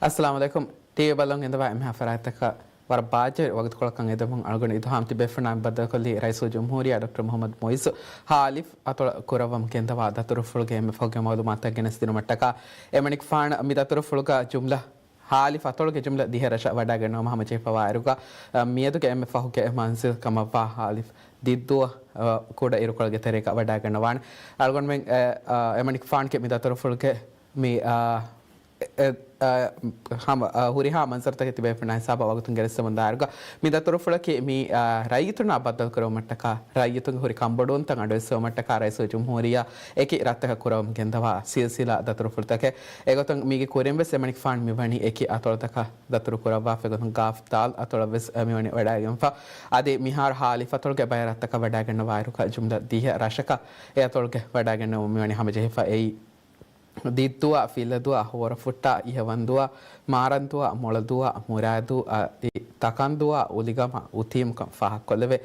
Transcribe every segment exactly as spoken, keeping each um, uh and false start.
އައްސަލާމު ޢަލައިކުމް. ޓީވީ ބަލަން އިނދަވާ އެންމެހާ ފަރާތްތަކަށް ވަރަށް ބާއްޖަވެރި ވަގުތުކޮޅަކަށް އެދެމުން އަޅުގަނޑު އިދުހާމް ތިބޭފުޅުންނާ ބައްދަލުކޮށްލީ ރައީސުލްޖުމްހޫރިއްޔާ ޑޮކްޓަރ މުޙައްމަދު މުޢިއްޒު ހާލިފް އަތޮޅަށް ކުރައްވަމުން ގެންދަވާ ދަތުރުފުޅުގެ އެންމެ ފަހުގެ މަޢުލޫމާތުތައް ގެނެސްދިނުމަށްޓަކާ އެމަނިކުފާނު މި ދަތުރުފުޅުގަ ޖުމްލަ ހާލިފް އަތޮޅުގެ ޖުމްލަ ދިހަ ރަށަށް ވަޑައިގަންނަވަމުން ހަމަޖެހިފަވާއިރުގަ، މިއަދުގެ އެންމެ ފަހުގެ މަންޒިލް ކަމަށްވާ ހާލިފް ދިއްދޫއަށް، ކުޑަ އިރުކޮޅުގެ ތެރޭގަ ވަޑައިގަންނަވާނެ. އަޅުގަނޑުމެން، އެ، އެމަނިކުފާނުގެ މި ދަތުރުފުޅުގެ މި، އާ، އެ، އެ، އާ، ހަމަ، އާ، ހުރިހާ މަންޒަރުތަކެއް ތިބޭފުޅުންނާ ހިސާބަށް ވަގުތުން ގެނެސްދެމުން ދާއިރުގަ، މި ދަތުރުފުޅަކީ މި، އާ، ރައްޔިތުންނާ ބައްދަލުކުރެވުމަށްޓަކާ، ރައްޔިތުންގެ ހުރި ކަންބޮޑުވުންތައް އަޑުއެއްސެވުމަށްޓަކާ ރައީސުލްޖުމްހޫރިއްޔާ އެކި ރަށްތަކަށް ކުރައްވަމުން ގެންދަވާ ސިލްސިލާ ދަތުރުފުޅުތަކެއް. އެގޮތުން މީގެ ކުރިން ވެސް އެމަނިކުފާނު މިވަނީ އެކި އަތޮޅުތަކަށް ދަތުރު ކުރައްވާފަ. އެގޮތުން ގާފް ދާލް އަތޮޅަށް ވެސް މިވަނީ ވަޑައިގެންފަ. އަދި މިހާރު ހާލިފް އަތޮޅުގެ ބައެއް ރަށްތަކަށް ވަޑައިގަންނަވާއިރުގަ ޖުމްލަ ދިހަ ރަށަކަށް އެ އަތޮޅުގެ ވަޑައިގެންނެވުމުން މިވަނީ ހަމަޖެހިފަ. އެއީ، ދިއްދޫއާ، ފިއްލަދޫއާ، ހޯރަފުއްޓާ، އިހަވަންދޫއާ، މާރަންދޫއާ، މޮޅަދޫއާ، މުރާދޫ، އަދި ތަކަންދޫއާ، އުލިގަމާ، އުތީމުކަން ފާހަގަކޮށްލެވޭ.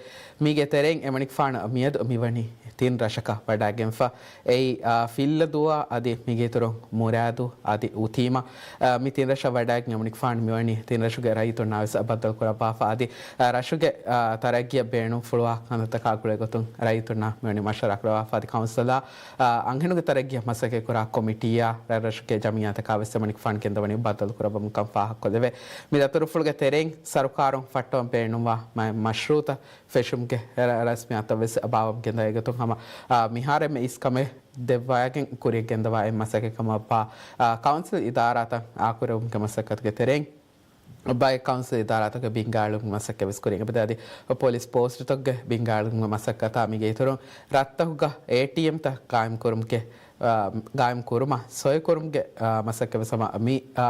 މީގެ ތެރެއިން އެމަނިކުފާނު މިއަދު މިވަނީ ތިން ރަށަކަށް ވަޑައިގެންފަ. އެއީ، އާ، ފިއްލަދޫއާ އަދި މީގެ އިތުރުން މުރާދޫ އަދި އުތީމާ، އާ، މި ތިން ރަށަށް ވަޑައިގެން އެމަނިކުފާނު މިވަނީ ތިން ރަށުގެ ރައްޔިތުންނާ ވެސް ބައްދަލު ކުރައްވާފަ. އަދި، އާ، ރަށުގެ، އާ، ތަރައްގީއަށް ބޭނުންފުޅުވާ ކަންތައްތަކާ ގުޅޭގޮތުން ރައްޔިތުންނާ މިވަނީ މަޝްވަރާ ކުރައްވާފަ. އަދި ކައުންސިލާ، އާ، އަންހެނުންގެ ތަރައްގީއަށް މަސައްކަތްކުރާ ކޮމިޓީއާ ރަށްރަށުގެ ޖަމިއްޔާތަކާ ވެސް އެމަނިކުފާނު ގެންދަވަނީ ބައްދަލު ކުރައްވަމުންކަން ފާހަގަކޮށްލެވޭ. މި ދަތުރުފުޅުގެ ތެރެއިން ސަރުކާރުން ފައްޓަވަން ބޭނުންވާ މަ-، މަޝްރޫއުތައް ފެށުމުގެ ރަ-، ރަސްމިއްޔާތުތައް ވެސް ބާއްވަމުން ގެންދަވޭ. އެގޮތުން ހަމަ، އާ، މިހާރު އެންމެ އިސް ކަމެއް ދެއްވައިގެން ކުރިއަށް ގެންދަވާ އެއް މަސައްކަތް ކަމަށްވާ، އާ، ކައުންސިލް އިދާރާތައް އާކުރެވުމުގެ މަސައްކަތުގެ ތެރެއިން ބައެއް ކައުންސިލް އިދާރާތަކުގެ ބިންގާއެޅުމުގެ މަސައްކަތް ވެސް ކުރިއަށް އެބަދޭ. އަދި ޕޮލިސް ޕޯސްޓުތަކުގެ ބިންގާއެޅުމުގެ މަސައްކަތާ މީގެ އިތުރުން ރަށްތަކުގަ އޭޓީއެމްތައް ގާއިމްކުރުމުގެ، އާ، ގާއިމްކުރުމަށް ސޮއިކުރުމުގެ، އާ، މަސައްކަތް ވެސް ހަމަ މި، އާ،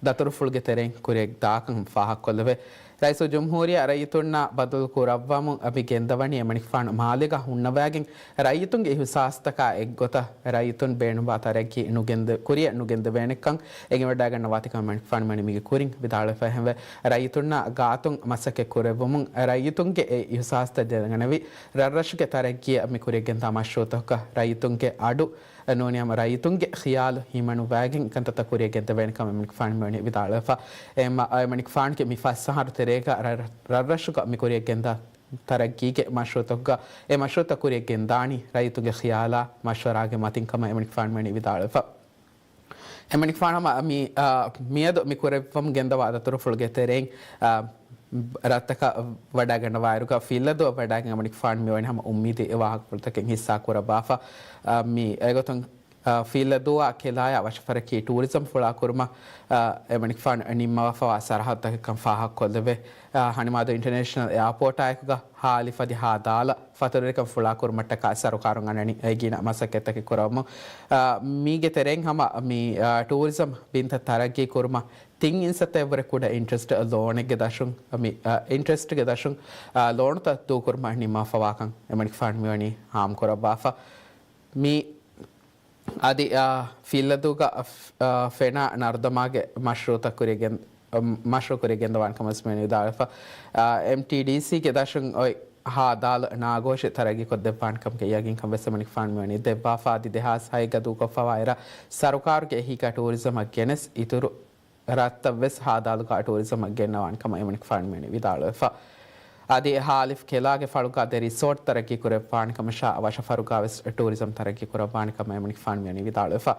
ދަތުރުފުޅުގެ ތެރެއިން ކުރިއަށް ދާކަން ފާހަގަކޮށްލެވޭ. ރައީސުލްޖުމްހޫރިއްޔާ ރައްޔިތުންނާ ބައްދަލު ކުރައްވަމުން މި ގެންދަވަނީ އެމަނިކުފާނު މާލޭގަ ހުންނަވައިގެން ރައްޔިތުންގެ އިހުސާސްތަކާ އެއްގޮތަށް ރައްޔިތުން ބޭނުންވާ ތަރައްގީ ނުގެންދެ-، ކުރިއަށް ނުގެންދެވޭނެކަން އެނގިވަޑައިގަންނަވާތީކަން އެމަނިކުފާނު މިވަނީ މީގެ ކުރިން ވިދާޅުވެފަ. އެހެންވެ، ރައްޔިތުންނާ ގާތުން މަސައްކަތް ކުރެއްވުމުން ރައްޔިތުންގެ އެ އިހުސާސްތައް ދެނެގަނެވި، ރަށްރަށުގެ ތަރައްގީއަށް މި ކުރިއަށް ގެންދާ މަޝްރޫއުތަކަށް ރައްޔިތުންގެ އަޑު ނޫނީ ހަމަ ރައްޔިތުންގެ ޚިޔާލު ހިމަނުވައިގެން ކަންތައްތައް ކުރިއަށް ގެންދެވޭނެކަމަށް އެމަނިކުފާނު މިވަނީ ވިދާޅުވެފަ. އެމަ-، އެމަނިކުފާނުގެ މި ފަސް އަހަރު ތެރޭގަ ރަ-، ރަށްރަށުގަ މި ކުރިއަށް ގެންދާ ތަރައްގީގެ މަޝްރޫއުތަކުގަ އެ މަޝްރޫއުތައް ކުރިއަށް ގެންދާނީ ރައްޔިތުންގެ ޚިޔާލާ މަޝްވަރާގެ މަތިން ކަމަށް އެމަނިކުފާނު މިވަނީ ވިދާޅުވެފަ. އެމަނިކުފާނު ހަމަ މި، އާ، މިއަދު މި ކުރެއްވަމުން ގެންދަވާ ދަތުރުފުޅުގެ ތެރެއިން، އާ، ރަށްތަކަށް ވަޑައިގަންނަވާއިރުގަ ފިއްލަދޫއަށް ވަޑައިގެން އެމަނިކުފާނު މިވަނީ ހަމަ އުއްމީދީ ވާހަކަފުޅުތަކެއް ހިއްސާ ކުރައްވާފަ. އާ، މި އެގޮތުން، އާ، ފިއްލަދޫއާ ކެލާޔާ ވަށަފަރަކީ ޓޫރިޒަމް ފުޅާކުރުމަށް، އާ، އެމަނިކުފާނު ނިންމަވާފަވާ ސަރަހައްދުތަކެއްކަން ފާހަގަކޮށްލެވޭ. އާ، ހަނިމާދޫ އިންޓަރނޭޝަނަލް އެއާޕޯޓާއެކުގަ ހާލިފް އަދި ހާދާލަށް ފަތުރުވެރިކަން ފުޅާކުރުމަށްޓަކާ ސަރުކާރުން އަންނަނީ އެ ގިނަ މަސައްކަތްތަކެއް ކުރައްވަމުން. އާ، މީގެ ތެރެއިން ހަމަ މި، އާ، ޓޫރިޒަމް ބިންތައް ތަރައްގީ ކުރުމަށް ތިން އިންސައްތަ އެއްވުރެ ކުޑަ އިންޓްރެސްޓް ލޯނެއްގެ ދަށުން، މި، އާ، އިންޓްރެސްޓްގެ ދަށުން، އާ، ލޯނުތައް ދޫކުރުމަށް ނިންމާފަވާކަން އެމަނިކުފާނު މިވަނީ ހާމަކުރައްވާފަ. މި އަދި، އާ، ފިއްލަދޫގަ، އާ، ފެނާ ނަރުދަމާގެ މަޝްރޫއުތައް ކުރިއަށް ގެން-، އަ، މަޝްރޫއު ކުރިއަށް ގެންދަވާނެ ކަމަށް ވެސް މިވަނީ ވިދާޅުވެފަ. އާ، އެމްޓީޑީސީގެ ދަށުން އޮތް ހާދާލު ނާގޯށި ތަރައްގީކޮށްދެއްވާނެ ކަމުގެ ޔަގީންކަން ވެސް އެމަނިކުފާނު މިވަނީ ދެއްވާފަ. އަދި ދެހާސް ހައެއްގަ ދޫކޮށްފަވާ އެރަށް ސަރުކާރުގެ އެހީގަ ޓޫރިޒަމަށް ގެނެސް އިތުރު ރަށްތައް ވެސް ހާދާލުގަ ޓޫރިޒަމަށް ގެންނަވާނެ ކަމަށް އެމަނިކުފާނު މިވަނީ ވިދާޅުވެފަ. އަދި ހާލިފް ކެލާގެ ފަޅުގަ ދެ ރިސޯޓް ތަރައްގީ ކުރެއްވާނެ ކަމަށާ ވަށަފަރުގަ ވެސް ޓޫރިޒަމް ތަރައްގީ ކުރައްވާނެ ކަމަށް އެމަނިކުފާނު މިވަނީ ވިދާޅުވެފަ.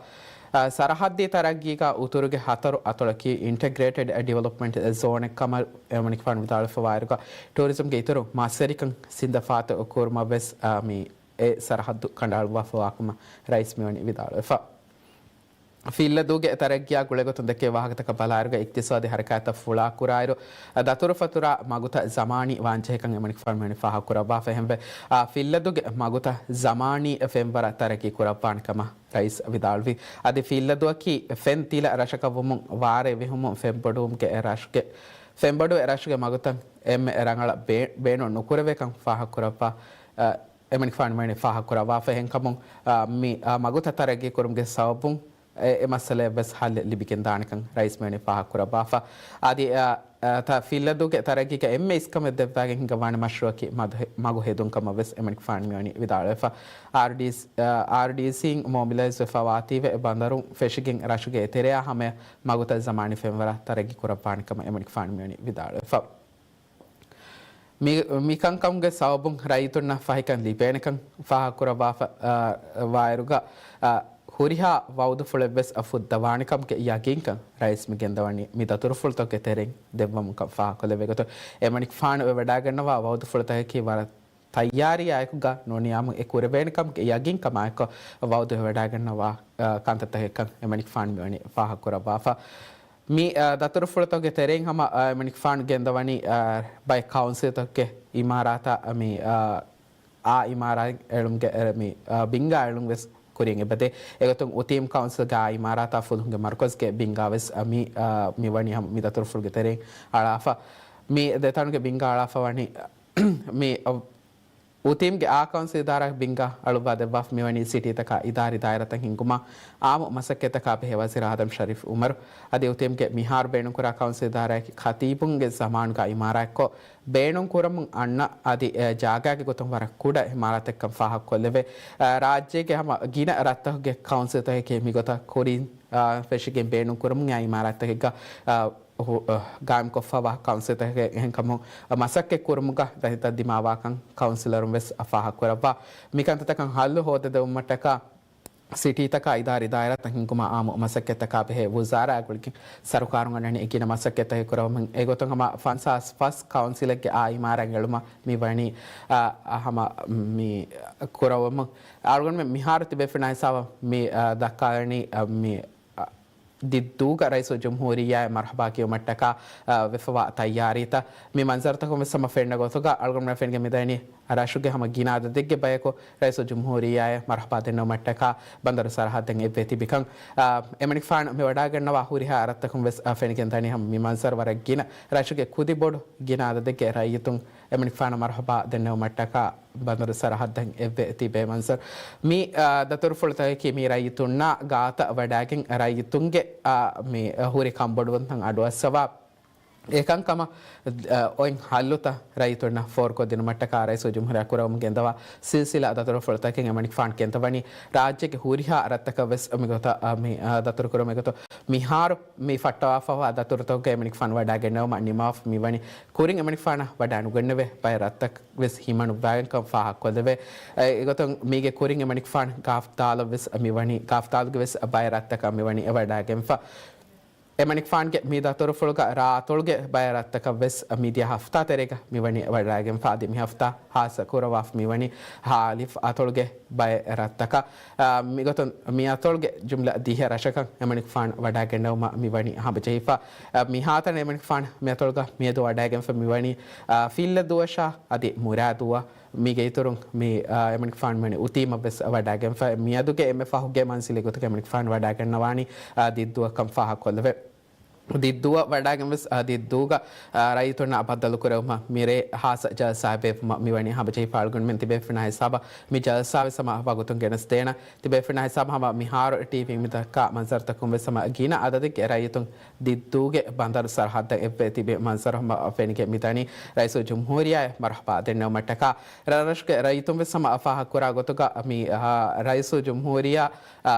އަ، ސަރަހައްދީ ތަރައްގީގަ އުތުރުގެ ހަތަރު އަތޮޅަކީ އިންޓެގްރޭޓެޑް ޑިވެލޮޕްމަންޓް ޒޯނެއް ކަމަށް އެމަނިކުފާނު ވިދާޅުވެފަވާއިރުގަ، ޓޫރިޒަމްގެ އިތުރު މަސްވެރިކަން ސިންދަފާތު ކުރުމަށް ވެސް، އަ، މި އެ ސަރަހައްދު ކަނޑައަޅުއްވާފަވާކަމަށް ރައީސް މިވަނީ ވިދާޅުވެފަ. ފިއްލަދޫގެ ތަރައްގީއާ ގުޅޭގޮތުން ދެއްކޭ ވާހަކަތަކަށް ބަލާއިރުގަ އިޤްތިޞާދީ ހަރަކާތްތައް ފުޅާކުރާއިރު، ދަތުރުފަތުރާ މަގުތައް ޒަމާނީ ވާންޖެހޭކަން އެމަނިކުފާނު މިވަނީ ފާހަގަކުރައްވާފަ. އެހެންވެ، އާ، ފިއްލަދޫގެ މަގުތައް ޒަމާނީ ފެންވަރަށް ތަރައްގީ ކުރައްވާނެ ކަމަށް ރައީސް ވިދާޅުވި. އަދި ފިއްލަދޫއަކީ ފެން ތިލަ ރަށަކަށް ވުމުން ވާރޭ ވިހުމުން ފެންބޮޑުވުމުގެ އެ ރަށުގެ، ފެންބޮޑުވި ރަށުގެ މަގުތައް އެންމެ ރަނގަޅަށް ބޭ-، ބޭނުން ނުކުރެވޭކަން ފާހަގަކުރައްވާ، އަ، އެމަނިކުފާނު މިވަނީ ފާހަގަކުރައްވާފަ. އެހެންކަމުން، އާ، މި، އާ، މަގުތައް ތަރައްގީ ކުރުމުގެ ސަބަބުން އެ، އެ މައްސަލައަށް ވެސް ހައްލެއް ލިބިގެންދާނެކަން ރައީސް މިވަނީ ފާހަގަކުރައްވާފަ. އަދި، އާ، އ، ތ-، ފިއްލަދޫގެ ތަރައްގީގަ އެންމެ އިސްކަމެއް ދެއްވާގެން ހިނގައްވާނެ މަޝްރޫއަކީ މަދު-، މަގު ހެދުން ކަމަށް ވެސް އެމަނިކުފާނު މިވަނީ ވިދާޅުވެފަ. އާރްޑީސީ، އ، އާރްޑީސީން މޮބިލައިޒް ވެފަ ވާތީވެ ބަނދަރުން ފެށިގެން ރަށުގެ އެތެރެއާ ހަމަޔަށް މަގުތައް ޒަމާނީ ފެންވަރާ ތަރައްގީ ކުރައްވާނެ ކަމަށް އެމަނިކުފާނު މިވަނީ ވިދާޅުވެފަ. މި، މިކަންކަމުގެ ސަބަބުން ރައްޔިތުންނަށް ފަހިކަން ލިބޭނެކަން ފާހަގަކުރައްވާފަ، އާ، ވާއިރުގަ، އާ، ހުރިހާ ވައުދުފުޅެއްވެސް ފުއްދަވާނެކަމުގެ ޔަގީންކަން ރައީސް މި ގެންދަވަނީ މި ދަތުރުފުޅުތަކުގެ ތެރެއިން ދެއްވަމުން ކަން ފާހަގަކޮށްލެވޭ ގޮތުން، އެމަނިކުފާނު ވެވަޑާގަންނަވާ ވައުދުފުޅުތަކަކީ ވަރަށް ތައްޔާރީއާއެކުގަ ނޫނީ އާއްމު އެ ކުރެވޭނެކަމުގެ ޔަގީންކަމާއެކު ވައުދު ވެވަޑާގަންނަވާ، އާ، ކަންތައްތަކެއްކަން އެމަނިކުފާނު މިވަނީ ފާހަގަކުރައްވާފަ. މި، އާ، ދަތުރުފުޅުތަކުގެ ތެރެއިން ހަމަ، އާ، އެމަނިކުފާނު ގެންދަވަނީ، އާ، ބައެއް ކައުންސިލްތަކުގެ އިމާރާތާ، މި، އާ، އާ އިމާރާތް އެޅުމުގެ، އެ، މި، އާ، ބިންގާ އެޅުން ވެސް ކުރިއަށް އެބަދޭ. އެގޮތުން އުތީމް ކައުންސިލްގެ އާ އިމާރާތާ ފުލުހުންގެ މަރުކަޒުގެ ބިންގާ ވެސް، އާ، މި، އާ، މި ވަނީ ހަމަ މި ދަތުރުފުޅުގެ ތެރެއިން އަޅާފަ. މި ދެތަނުގެ ބިންގާ އަޅާފަ ވަނީ މި، އަ، އުތީމްގެ އާ ކައުންސިލް އިދާރާ ބިންގާ އަޅުއްވާ ދެއްވާފަ މިވަނީ ސިޓީތަކާ އިދާރި ދާއިރާތައް ހިންގުމާ، އާއްމު މަސައްކަތްތަކާ ބެހޭ ވަޒީރު އާދަމް ޝަރީފް އުމަރު. އަދި އުތީމްގެ މިހާރު ބޭނުންކުރާ ކައުންސިލް އިދާރާއަކީ ޚަތީބުންގެ ޒަމާނުގަ އިމާރާތްކޮށް، ބޭނުންކުރަމުން އަންނަ އަދި އެ ޖާގާގެ ގޮތުން ވަރަށް ކުޑަ އިމާރާތެއްކަން ފާހަގަކޮށްލެވޭ. އަ، ރާއްޖޭގެ ހަމަ ގިނަ ރަށްތަކުގެ ކައުންސިލްތަކަކީ މިގޮތަށް ކުރިން، އަ، ފެށިގެން ބޭނުންކުރަމުން އައި އިމާރާތްތަކެއްގަ، އަ، ހު-، އަ، ގާއިމްކޮށްފަވާ ކައުންސިލްތަކެއް އެހެންކަމުން، އަ، މަސައްކަތް ކުރުމުގަ ރަށްތައް ދިމާވާކަން ކައުންސިލަރުން ވެސް ފާހަގަކުރައްވާ. މިކަންތައްތަކަށް ހައްލު ހޯދަދެވުމަށްޓަކާ، ސިޓީތަކާ އިދާރީ ދާއިރާތައް ހިންގުމާ އާއްމު މަސައްކަތްތަކާ ބެހޭ ވުޒާރާ ގުޅިގެން ސަރުކާރުން އަންނަނީ ގިނަ މަސައްކަތްތަކެއް ކުރައްވަމުން. އެގޮތުން ހަމަ ފަންސާސް ފަސް ކައުންސިލެއްގެ އާ އިމާރާތް އެޅުމަށް މި ވަނީ، އާ، ހަމަ މި ކުރައްވަމުން. އަޅުގަނޑުމެން މިހާރު ތިބޭފުޅުންނާ ހިސާބަށް މި، އާ، ދައްކާލަނީ، އާ، މި، އާ، ދިއްދޫގަ ރައީސުލްޖުމްހޫރިއްޔާއަށް މަރުޙަބާ ކިޔުމަށްޓަކާ، އާ، ވެފަވާ ތައްޔާރީތައް. މި މަންޒަރުތަކުން ވެސް ހަމަ ފެންނަ ގޮތުގަ އަޅުގަނޑުމެން ފެނިގެން މިދަނީ ރަށުގެ ހަމަ ގިނަ އަދަދެއްގެ ބަޔަކު ރައީސުލްޖުމްހޫރިއްޔާއަށް މަރުޙަބާ ދެންނެވުމަށްޓަކާ ބަނދަރު ސަރަހައްދަށް އެއްވެ ތިބިކަން. އާ، އެމަނިކުފާނު މި ވަޑާގަންނަވާ ހުރިހާ ރަށްތަކުން ވެސް، އާ، ފެނިގެން ދަނީ ހަމަ މި މަންޒަރު ވަރަށް ގިނަ ރަށުގެ ކުދި ބޮޑު ގިނަ އަދަދެއްގެ ރައްޔިތުން އެމަނިކުފާނަށް މަރުޙަބާ ދެންނެވުމަށްޓަކާ ބަނދަރު ސަރަހައްދަށް އެއްވެ ތިބޭ މަންޒަރު. މި، އާ، ދަތުރުފުޅުތަކަކީ މި ރައްޔިތުންނާ ގާތަށް ވަޑާގެން ރައްޔިތުންގެ، އާ، މި ހުރި ކަންބޮޑުވުންތައް އަޑުއައްސަވާ، އެކަންކަމަށް، އާ، އޮތް ހައްލުތައް ރައްޔިތުންނަށް ފޯރުކޮށްދިނުމަށްޓަކާ ރައީސުލްޖުމްހޫރިއްޔާ ކުރައްވަމުން ގެންދަވާ ސިލްސިލާ ދަތުރުފުޅުތަކެއް އެމަނިކުފާނު ގެންދަވަނީ. ރާއްޖޭގެ ހުރިހާ ރަށްތަކަށް ވެސް މިގޮތަށް، އާ، މި، އާ، ދަތުރުކުރުމުގެ ގޮތުން މިހާރު މި ފައްޓަވާފަވާ ދަތުރުތަކުގެ އެމަނިކުފާނު ވަޑާގެންނެވުމަށް ނިމާފަ މިވަނީ. ކުރިން އެމަނިކުފާނަށް ވަޑާނުގެންނެވޭ ބައެއް ރަށްތައް ވެސް ހިމަނުއްވާގެންކަން ފާހަގަކޮށްލެވޭ. އެ، އެގޮތުން މީގެ ކުރިން އެމަނިކުފާނު ގާފްދާލަށް ވެސް މިވަނީ، ގާފްދާލުގެ ވެސް ބައެއް ރަށްތަކަށް މިވަނީ ވަޑާގެންފަ. އެމަނިކުފާނުގެ މި ދަތުރުފުޅުގަ ރާއަތޮޅުގެ ބައެއް ރަށްތަކަށް ވެސް މިދިޔަ ހަފްތާ ތެރޭގަ މިވަނީ ވަޑާގެންފަ. އަދި މި ހަފްތާ ހާއްސަ ކުރައްވާފަ މިވަނީ ހާލިފް އަތޮޅުގެ ބައެއް ރަށްތަކަށް. އާ، މިގޮތުން މި އަތޮޅުގެ ޖުމްލަ ދިހަ ރަށަކަށް އެމަނިކުފާނު ވަޑާގެންނެވުމަށް މިވަނީ ހަމަޖެހިފަ. އާ، މިހާތަނަށް އެމަނިކުފާނު މި އަތޮޅުގަ މިއަދު ވަޑާގެންފަ މިވަނީ، އާ، ފިއްލަދޫއަށާ އަދި މުރާދޫއަށް. މީގެ އިތުރުން މި، އާ، އެމަނިކުފާނު މިވަނީ އުތީމަށް ވެސް ވަޑާގެންފަ. މިއަދުގެ އެންމެ ފަހުގެ މަންޒިލެއް ގޮތުގަ އެމަނިކުފާނު ވަޑާގަންނަވާނީ، އާ، ދިއްދޫއަށްކަން ފާހަގަކޮށްލެވޭ. ދިއްދޫއަށް ވަޑާގެން ވެސް، އާ، ދިއްދޫގަ، އާ، ރައްޔިތުންނާ ބައްދަލުކުރެވުމަށް މިރޭ ހާއްސަ ޖަލްސާއެއް ބޭއްވުމަށް މިވަނީ ހަމަޖެހިފަ. އަޅުގަނޑުމެން ތިބޭފުޅުންނާ ހިސާބަށް މި ޖަލްސާ ވެސް ހަމަ ވަގުތުން ގެނެސްދޭނަން. ތިބޭފުޅުންނާ ހިސާބަށް ހަމަ މިހާރު ޓީވީން މިދައްކާ މަންޒަރުތަކުން ވެސް ހަމަ ގިނަ އަދަދެއްގެ ރައްޔިތުން ދިއްދޫގެ ބަނދަރު ސަރަހައްދަށް އެއްވެ ތިބި މަންޒަރު ހަމަ ފެނިގެން މިދަނީ ރައީސުލްޖުމްހޫރިއްޔާއަށް މަރުޙަބާ ދެންނެވުމަށްޓަކާ. ރަށްރަށުގެ ރައްޔިތުން ވެސް ހަމަ ފާހަގަކުރާ ގޮތުގަ މި، އާ، ރައީސުލްޖުމްހޫރިއްޔާ، އާ،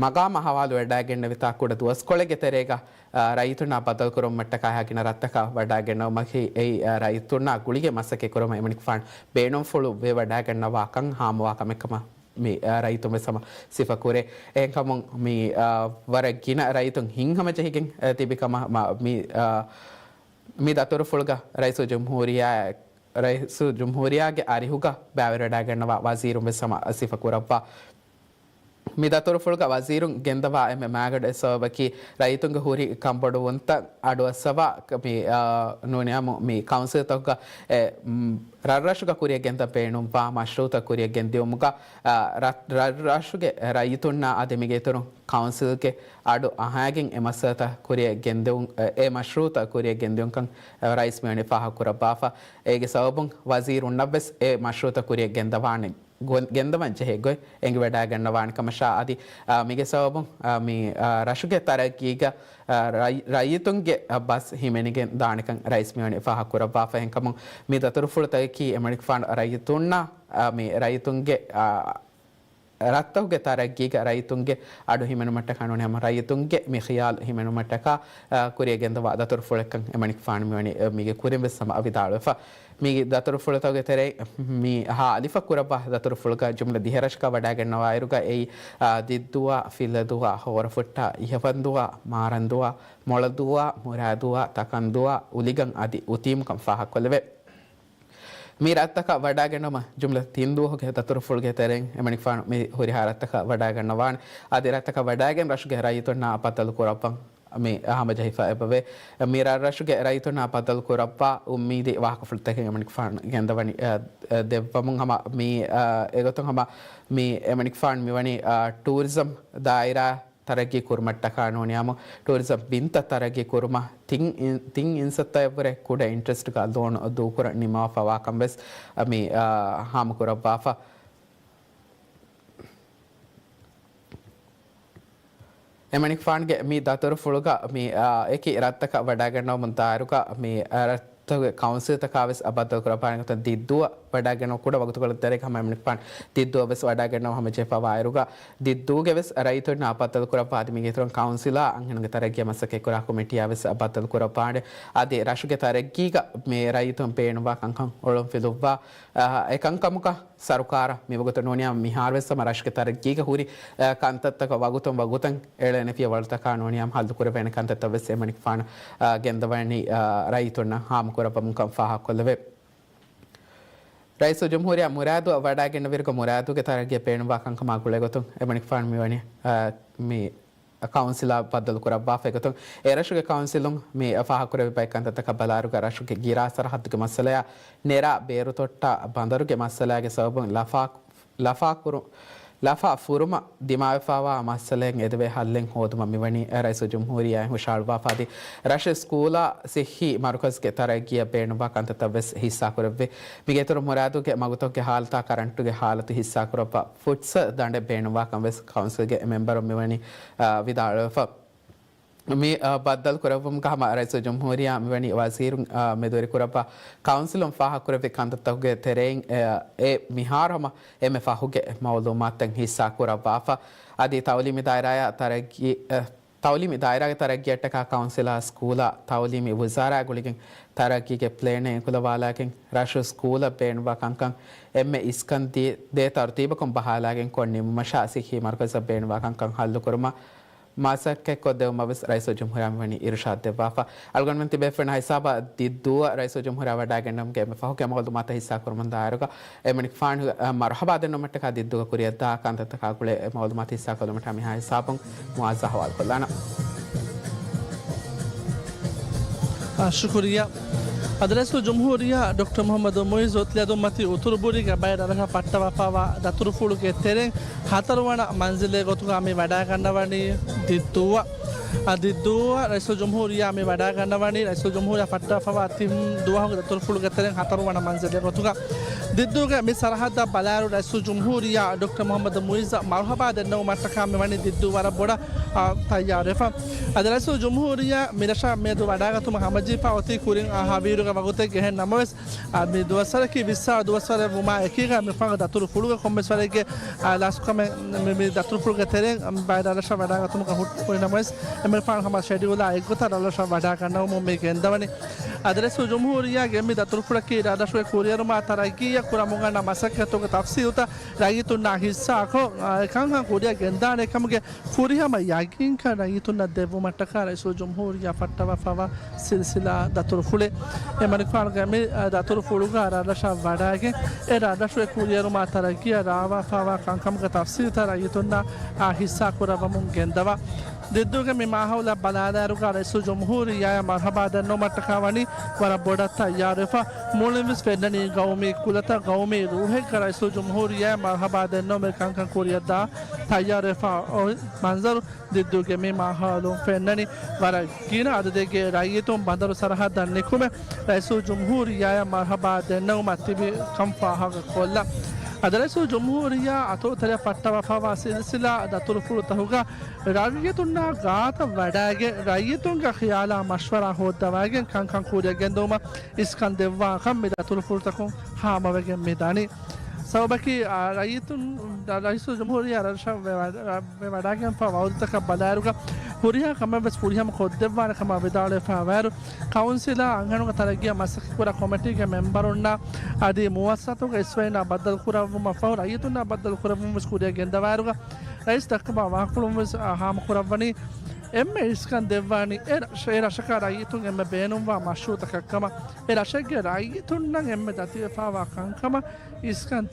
މަގާމަށް ހަވާލުވެވަޑައިގެންނެވިތާ ކުޑަ ދުވަސްކޮޅެއްގެ ތެރޭގަ، އާ، ރައްޔިތުންނާ ބައްދަލުކުރުމަށްޓަކާ ހަގިނަ ރަށްތަކަށް ވަޑައިގެންނެވުމަކީ އެއީ، އާ، ރައްޔިތުންނާ ގުޅިގެން މަސައްކަތް ކުރުމަށް އެމަނިކުފާނު ބޭނުންފުޅު ވެވަޑައިގަންނަވާކަން ހާމަވާ ކަމެއްކަމަށް މި، އާ، ރައްޔިތުން ވެސް ހަމަ ސިފަކުރޭ. އެހެންކަމުން މި، އާ، ވަރަށް ގިނަ ރައްޔިތުން ހިތްހަމަޖެހިގެން، އާ، ތިބި ކަމަށް މަ-، މި، އާ، މި ދަތުރުފުޅުގަ ރައީސުލްޖުމްހޫރިއްޔާ، ރައީސުލްޖުމްހޫރިއްޔާގެ އަރިހުގަ ބައިވެރިވަޑައިގަންނަވާ ވަޒީރުން ވެސް ހަމަ ސިފަކުރައްވާ. މި ދަތުރުފުޅުގަ ވަޒީރުން ގެންދަވާ އެންމެ މާގަނޑު އެއް ސަބަބަކީ، ރައްޔިތުންގެ ހުރި ކަންބޮޑުވުންތައް އަޑުއައްސަވާ، މި، އާ، ނޫނީ އާއްމު މި ކައުންސިލްތަކުގަ އެ، މް، ރަށްރަށުގަ ކުރިއަށް ގެންދަން ބޭނުންވާ މަޝްރޫއުތައް ކުރިއަށް ގެންދިއުމުގަ، އާ، ރަށް-، ރަށްރަށުގެ ރައްޔިތުންނާ އަދި މީގެ އިތުރުން ކައުންސިލްގެ އަޑު އަހައިގެން އެ މައްސަލަތައް ކުރިއަށް ގެންދެވުން، އެ، އެ މަޝްރޫއުތައް ކުރިއަށް ގެންދިއުންކަން، އެ، ރައީސް މިވަނީ ފާހަގަކުރައްވާފަ. އޭގެ ސަބަބުން ވަޒީރުންނަށްވެސް އެ މަޝްރޫއުތައް ކުރިއަށް ގެންދަވާނެ ގޮ-، ގެންދަވަން ޖެހޭ ގޮތް އެނގިވަޑައިގަންނަވާނެ ކަމަށާ އަދި، އާ، މީގެ ސަބަބުން، އާ، މި، އާ، ރަށުގެ ތަރައްގީގަ، އާ، ރައި-، ރައްޔިތުންގެ، އާ، ބަސް ހިމެނިގެން ދާނެކަން ރައީސް މިވަނީ ފާހަގަކުރައްވާފަ. އެހެންކަމުން މި ދަތުރުފުޅުތަކަކީ އެމަނިކުފާނު ރައްޔިތުންނާ، އާ، މި ރައްޔިތުންގެ، އާ، ރަށްތަކުގެ ތަރައްގީގަ ރައްޔިތުންގެ އަޑު ހިމެނުމަށްޓަކާ ނޫނީ ހަމަ ރައްޔިތުންގެ މި ޚިޔާލު ހިމެނުމަށްޓަކާ، އާ، ކުރިއަށް ގެންދަވާ ދަތުރުފުޅެއްކަން އެމަނިކުފާނު މިވަނީ، އަ، މީގެ ކުރިން ވެސް ހަމަ ވިދާޅުވެފަ. މީގެ ދަތުރުފުޅުތަކުގެ ތެރެއިން މި ހާ އަލިފަށް ކުރައްވާ ދަތުރުފުޅުގަ ޖުމްލަ ދިހަ ރަށަކަށް ވަޑައިގަންނަވާއިރުގަ އެއީ، އާ، ދިއްދޫއާ، ފިއްލަދޫއާ، ހޯރަފުއްޓާ، އިހަފަންދޫއާ، މާރަންދޫއާ، މޮޅަދޫއާ، މުރާދޫއާ، ތަކަންދޫއާ، އުލިގަން އަދި އުތީމުކަން ފާހަގަކޮށްލެވޭ. މި ރަށްތަކަށް ވަޑައިގަންނަވުމަށް ޖުމްލަ ތިން ދުވަހުގެ ދަތުރުފުޅުގެ ތެރެއިން އެމަނިކުފާނު މި ހުރިހާ ރަށްތަކަށް ވަޑައިގަންނަވާނެ. އަދި ރަށްތަކަށް ވަޑައިގެން ރަށުގެ ރައްޔިތުންނާ ބައްދަލު ކުރައްވަން މި ހަމަޖެހިފަ އެބަވޭ. މި ރަށްރަށުގެ ރައްޔިތުންނާ ބައްދަލު ކުރައްވާ އުއްމީދީ ވާހަކަފުޅުތަކެއް އެމަނިކުފާނު ގެންދަވަނީ، އަ، އަ، ދެއްވަމުން ހަމަ މި، އަ، އެގޮތުން ހަމަ މި އެމަނިކުފާނު މިވަނީ، އަ، ޓޫރިޒަމް ދާއިރާ ތަރައްގީ ކުރުމަށްޓަކާ ނޫނިއްޔާމު ޓޫރިޒަމް ބިންތައް ތަރައްގީ ކުރުމަށް ތިން އިން-، ތިން އިންސައްތައެއްވުރެ ކުޑަ އިންޓްރެސްޓްގަ ލޯނު ދޫކުރަން ނިންމަވާފަވާކަން ވެސް މި، އާ، ހާމަކުރައްވާފަ. އެމަނިކުފާނުގެ މި ދަތުރުފުޅުގަ މި، އާ، އެކި ރަށްތަކަށް ވަޑައިގަންނަވަމުން ދާއިރުގަ މި، އާ، ރަށްތަކުގެ ކައުންސިލްތަކާ ވެސް އަބައްދަލު ކުރައްވާނެ ގޮތަށް ދިއްދޫއަށް ވަޑައިގަންނަވަ ކުޑަ ވަގުތުކޮޅެއް ތެރޭގަ ހަމަ އެމަނިކުފާނު ދިއްދޫއަށް ވެސް ވަޑައިގަންނަވަ ހަމަޖެހިފަވާއިރުގަ ދިއްދޫގެ ވެސް ރައްޔިތުންނާ ބައްދަލު ކުރައްވާ އަދި މީގެ އިތުރުން ކައުންސިލާ އަންހެނުންގެ ތަރައްގީއަށް މަސައްކަތް ކުރާ ކޮމިޓީއާ ވެސް ބައްދަލު ކުރައްވާނެ. އަދި ރަށުގެ ތަރައްގީގަ މި ރައްޔިތުން ބޭނުންވާ ކަންކަން އޮޅުން ފިލުއްވާ، އަ، އެކަންކަމުގަ ސަރުކާރަށް މިވަގުތު ނޫނިއްޔާ މިހާރު ވެސް ހަމަ ރަށުގެ ތަރައްގީގަ ހުރި، އަ، ކަންތައްތަކަށް ވަގުތުން ވަގުތަށް އެޅޭނެ ފިޔަވަޅުތަކާ ނޫނިއްޔާ ހައްލު ކުރެވޭނެ ކަންތައްތައް ވެސް އެމަނިކުފާނު، އަ، ގެންދަވަނީ، އަ، ރައްޔިތުންނަށް ހާމަކުރައްވަމުންކަން ފާހަގަކޮށްލެވޭ. ރައީސުލްޖުމްހޫރިއްޔާ މުރާދުއަށް ވަޑައިގެންނެވިއިރުގަ މުރާދުގެ ތަރައްގީއަށް ބޭނުންވާ ކަންކަމާ ގުޅޭގޮތުން އެމަނިކުފާނު މިވަނީ، އަ، މި ކައުންސިލާ ބައްދަލުކުރައްވާފައިގޮތުން އެރަށުގެ ކައުންސިލުން މި ފާހަގަކުރެއްވި ބައެއް ކަންތައްތަކަށް ބަލާއިރުގަ ރަށުގެ ގިރާ ސަރަހައްދުގެ މައްސަލަޔާ ނެރާ ބޭރުތޮއްޓާ ބަނދަރުގެ މައްސަލާގެ ސަބަބުން ލަފާ، ލަފާ ކުރު، ލަފާ ފުރުމަށް ދިމާވެފަވާ މައްސަލައިން އެދެވޭ ހައްލެއް ހޯދުމަށް މިވަނީ ރައީސުލްޖުމްހޫރިއްޔާ ހުށަހަޅުވާފަ އަދި ރަށު ސްކޫލާ ސިއްހީ މަރުކަޒުގެ ތަރައްގީއަށް ބޭނުންވާ ކަންތައްތައް ވެސް ހިއްސާކުރެއްވި. މީގެ އިތުރު މުރާދުގެ މަގުތަކުގެ ހާލަތާ ކަރަންޓުގެ ހާލަތު ހިއްސާކުރައްވާ ފުޓްސަލް ދަނޑެއް ބޭނުންވާކަން ވެސް ކައުންސިލްގެ މެމްބަރުން މިވަނީ، އާ، ވިދާޅުވެފަ. މި، އާ، ބައްދަލު ކުރެއްވުމުގަ ހަމަ ރައީސުލްޖުމްހޫރިއްޔާ މިވަނީ ވަޒީރުން، އާ، މެދުވެރިކުރައްވާ ކައުންސިލުން ފާހަގަކުރެއްވި ކަންތައްތަކުގެ ތެރެއިން، އެ، އެ މިހާރު ހަމަ އެންމެ ފަހުގެ މައުލޫމާތުތައް ހިއްސާކުރައްވާފަ. އަދި ތައުލީމީ ދާއިރާއާ ތަރައްގީ، އެ، ތައުލީމީ ދާއިރާގެ ތަރައްގީއަށްޓަކާ ކައުންސިލާ ސްކޫލާ ތައުލީމީ ވުޒާރާއާ ގުޅިގެން ތަރައްގީގެ ޕްލޭނެއް އެކުލަވާލާގެން ރަށު ސްކޫލަށް ބޭނުންވާ ކަންކަން އެންމެ އިސްކަން ދޭ، ދޭ ތަރުތީބަކުން ބަހާލާގެން ކޮށް ނިމުމަށާ ސިއްހީ މަރުކަޒަށް ބޭނުންވާ ކަންކަން ހައްލުކުރުމަށް މަސައްކަތްކޮށްދެވުމަށް ވެސް ރައީސުލްޖުމްހޫރިއްޔާ މިވަނީ އިރުޝާދު ދެއްވާފަ. އަޅުގަނޑުމެން ތިބޭފުޅުންނާ ހިސާބަށް ދިއްދޫއަށް ރައީސުލްޖުމްހޫރިއްޔާ ވަޑައިގެންނެވުމުގެ އެންމެ ފަހުގެ މައުލޫމާތު ހިއްސާކުރުމުން ދާއިރުގަ އެމަނިކުފާނު، އަ، މަރުހަބާ ދެންނެވުމަށްޓަކާ ދިއްދޫގަ ކުރިއަށްދާ ކަންތައްތަކާ ގުޅޭ މައުލޫމާތު ހިއްސާކޮށްލުމަށްޓަކާ މިހާ ހިސާބުން މުއާޒާ ހަވާލުކޮށްލާނަން. އާ، ޝުކުރިއްޔާ. އަދި ރައީސުލްޖުމްހޫރިއްޔާ ޑޮކްޓަރ މުޙައްމަދު މުޢިއްޒު ތިޔަދުންމަތި އުތުރުބުރީގެ ބައެއް ރަށްރަށަށް ފައްޓަވާފައިވާ ދަތުރުފުޅުގެ ތެރެއިން ހަތަރުވަނަ މަންޒިލެއް ގޮތުގަ މި ވަޑައިގަންނަވަނީ ދިއްދޫއަށް. އާ، ދިއްދޫއަށް ރައީސުލްޖުމްހޫރިއްޔާ މި ވަޑައިގަންނަވަނީ ރައީސުލްޖުމްހޫރިއްޔާ ފައްޓަވާފައިވާ ތިން ދުވަހުގެ ދަތުރުފުޅުގެ ތެރެއިން ހަތަރުވަނަ މަންޒިލެއް ގޮތުގަ. ދިއްދޫގެ މި ސަރަހައްދަށް ބަލާއިރު ރައީސުލްޖުމްހޫރިއްޔާ ޑޮކްޓަރ މުޙައްމަދު މުޢިއްޒަށް މަރުޙަބާ ދެންނެވުމަށްޓަކާ މިވަނީ ދިއްދޫ ވަރަށް ބޮޑަށް، އާ، ތައްޔާރުވެފަ. އަދި ރައީސުލްޖުމްހޫރިއްޔާ މިރަށަށް މިއަދު ވަޑައިގަތުމަށް ހަމަޖެހިފަ އޮތީ ކުރިން އާ ހަވީރުގެ ވަގުތެއްގަ. އެހެން ނަމަވެސް، އާ، މި ދުވަސްވަރަކީ ވިއްސާ ދުވަސްވަރެއް ވުމާ އެކީގަ މިފަހުގެ ދަތުރުފުޅުގެ ކޮންމެސް ވަރެއްގެ، އާ، ލާސްކަމެއް މި، މި ދަތުރުފުޅުގެ ތެރެއިން ބައެއް ރަށްރަށަށް ވަޑައިގަތުމުގަ ހުއްޓު ނަމަވެސް، އެމަނިކުފާނު ހަމަ ޝެޑިއުލާ އެއްގޮތަށް ރަށްރަށަށް ވަޑައިގަންނަވަމުން މި ގެންދަވަނީ. އަދި ރައީސުލްޖުމްހޫރިއްޔާގެ މި ދަތުރުފުޅަކީ ރަށްރަށުގެ ކުރިއެރުމާ ތަރައްގީއަށް ކުރަމުން އަންނަ މަސައްކަތުގެ ތަފްސީލުތައް ރައްޔިތުންނާ ހިއްސާކޮށް، އާ، އެކަންކަން ކުރިއަށް ގެންދާނެ ކަމުގެ ފުރިހަމަ ޔަގީންކަން ރައްޔިތުންނަށް ދެއްވުމަށްޓަކާ ރައީސުލްޖުމްހޫރިއްޔާ ފައްޓަވާފައިވާ ސިލްސިލާ ދަތުރުފުޅެއް. އެމަނިކުފާނުގެ މި، އާ، ދަތުރުފުޅުގަ ރަށްރަށަށް ވަޑައިގެން އެ ރަށްރަށުގެ ކުރިއެރުމާ ތަރައްގީއަށް ރާވާފައިވާ ކަންކަމުގެ ތަފްސީލުތައް ރައްޔިތުންނާ، އާ، ހިއްސާ ކުރައްވަމުން ގެންދަވާ. ދިއްދޫގެ މި މާހައުލަށް ބަލާލާއިރުގަ ރައީސުލްޖުމްހޫރިއްޔާއަށް މަރުޙަބާ ދެންނެވުމަށްޓަކާ ވަނީ ވަރަށް ބޮޑަށް ތައްޔާރުވެފަ. މުޅިންވެސް ފެންނަނީ ގައުމީ ކުލަތައް، ގައުމީ ރޫހެއްގަ ރައީސުލްޖުމްހޫރިއްޔާއަށް މަރުޙަބާ ދެންނެވުމުގެ ކަންކަން ކުރިއަށްދާ ތައްޔާރުވެފަ އޮތް މަންޒަރު ދިއްދޫގެ މި މާހައުލުން ފެންނަނީ. ވަރަށް ގިނަ އަދަދެއްގެ ރައްޔިތުން ބަނދަރު ސަރަހައްދަށް ނިކުމެ ރައީސުލްޖުމްހޫރިއްޔާއަށް މަރުޙަބާ ދެންނެވުމަށް ތިބި ކަން ފާހަގަކޮށްލާ. އަދި ރައީސުލްޖުމްހޫރިއްޔާ އަތޮޅުތެރެއަށް ފައްޓަވާފައިވާ ސިލްސިލާ ދަތުރުފުޅުތަކުގަ ރައްޔިތުންނާ ގާތަށް ވަޑައިގެން ރައްޔިތުންގެ ޚިޔާލާ މަޝްވަރާ ހޯއްދަވައިގެން ކަންކަން ކުރިއަށް ގެންދެވުމަށް އިސްކަން ދެއްވާކަން މި ދަތުރުފުޅުތަކުން ހާމަވެގެން މި ދަނީ. ސަބަބަކީ، އާ، ރައްޔިތުން، ރައީސުލްޖުމްހޫރިއްޔާ ރަށަށް ވެ-، ވެ-، ވެ-، ވަޑައިގެންފާ ވައުދުތަކަށް ބަލާއިރުގަ ހުރިހާ ކަމެއްވެސް ފުރިހަމަ ކޮށްދެއްވާނެ ކަމަށް ވިދާޅުވެފައިވާއިރު، ކައުންސިލާ އަންހެނުންގެ ތަރައްގީއަށް މަސައްކަތްކުރާ ކޮމިޓީގެ މެމްބަރުންނާ އަދި މުއައްސަސާތަކުގެ އިސްވެރިންނާ ބައްދަލުކުރެއްވުމަށްފަހު ރައްޔިތުންނާ ބައްދަލުކުރެއްވުންވެސް ކުރިއަށް ގެންދަވާއިރުގަ، ރައީސް ދައްކަވާ ވާހަކަފުޅުންވެސް، އާ، ހާމަކުރައްވަނީ، އެންމެ އިސްކަން ދެއްވާނީ އެ ރަށަ-، އެ ރަށަކާ ރައްޔިތުން އެންމެ ބޭނުންވާ މަޝްރޫއުތަކަށްކަމަށް، އެ ރަށެއްގެ ރައްޔިތުންނަށް އެންމެ ދަތިވެފައިވާ ކަންކަމަށް އިސްކަން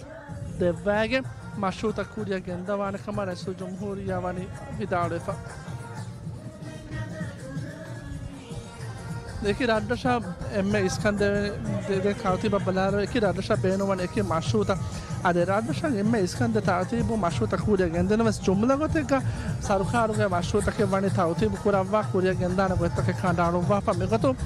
ދެއްވައިގެން މަޝްރޫއުތައް ކުރިއަށް ގެންދަވާނެ ކަމަށް ރައީސުލްޖުމްހޫރިއްޔާ ވަނީ ވިދާޅުވެފަ. އެކި ރަށްރަށަށް އެންމެ އިސްކަން ދެވޭ، ދެ-، ދެ ތަރުތީބަށް ބަލާއިރު، އެކި ރަށްރަށަށް ބޭނުންވަން އެކި މަޝްރޫއުތައް. އަދި ރަށްރަށަށް އެންމެ އިސްކަން ދޭ ތަރުތީބު މަޝްރޫއުތައް ކުރިއަށް ގެންދެނުމަސް ޖުމްލަ ގޮތެއްގަ ސަރުކާރުގެ މަޝްރޫއުތަކެއް ވަނީ ތަރުތީބު ކުރައްވާ ކުރިއަށް ގެންދާނެ ގޮތްތަކެއް ކަނޑައަޅުއްވާފަ. މިގޮތުން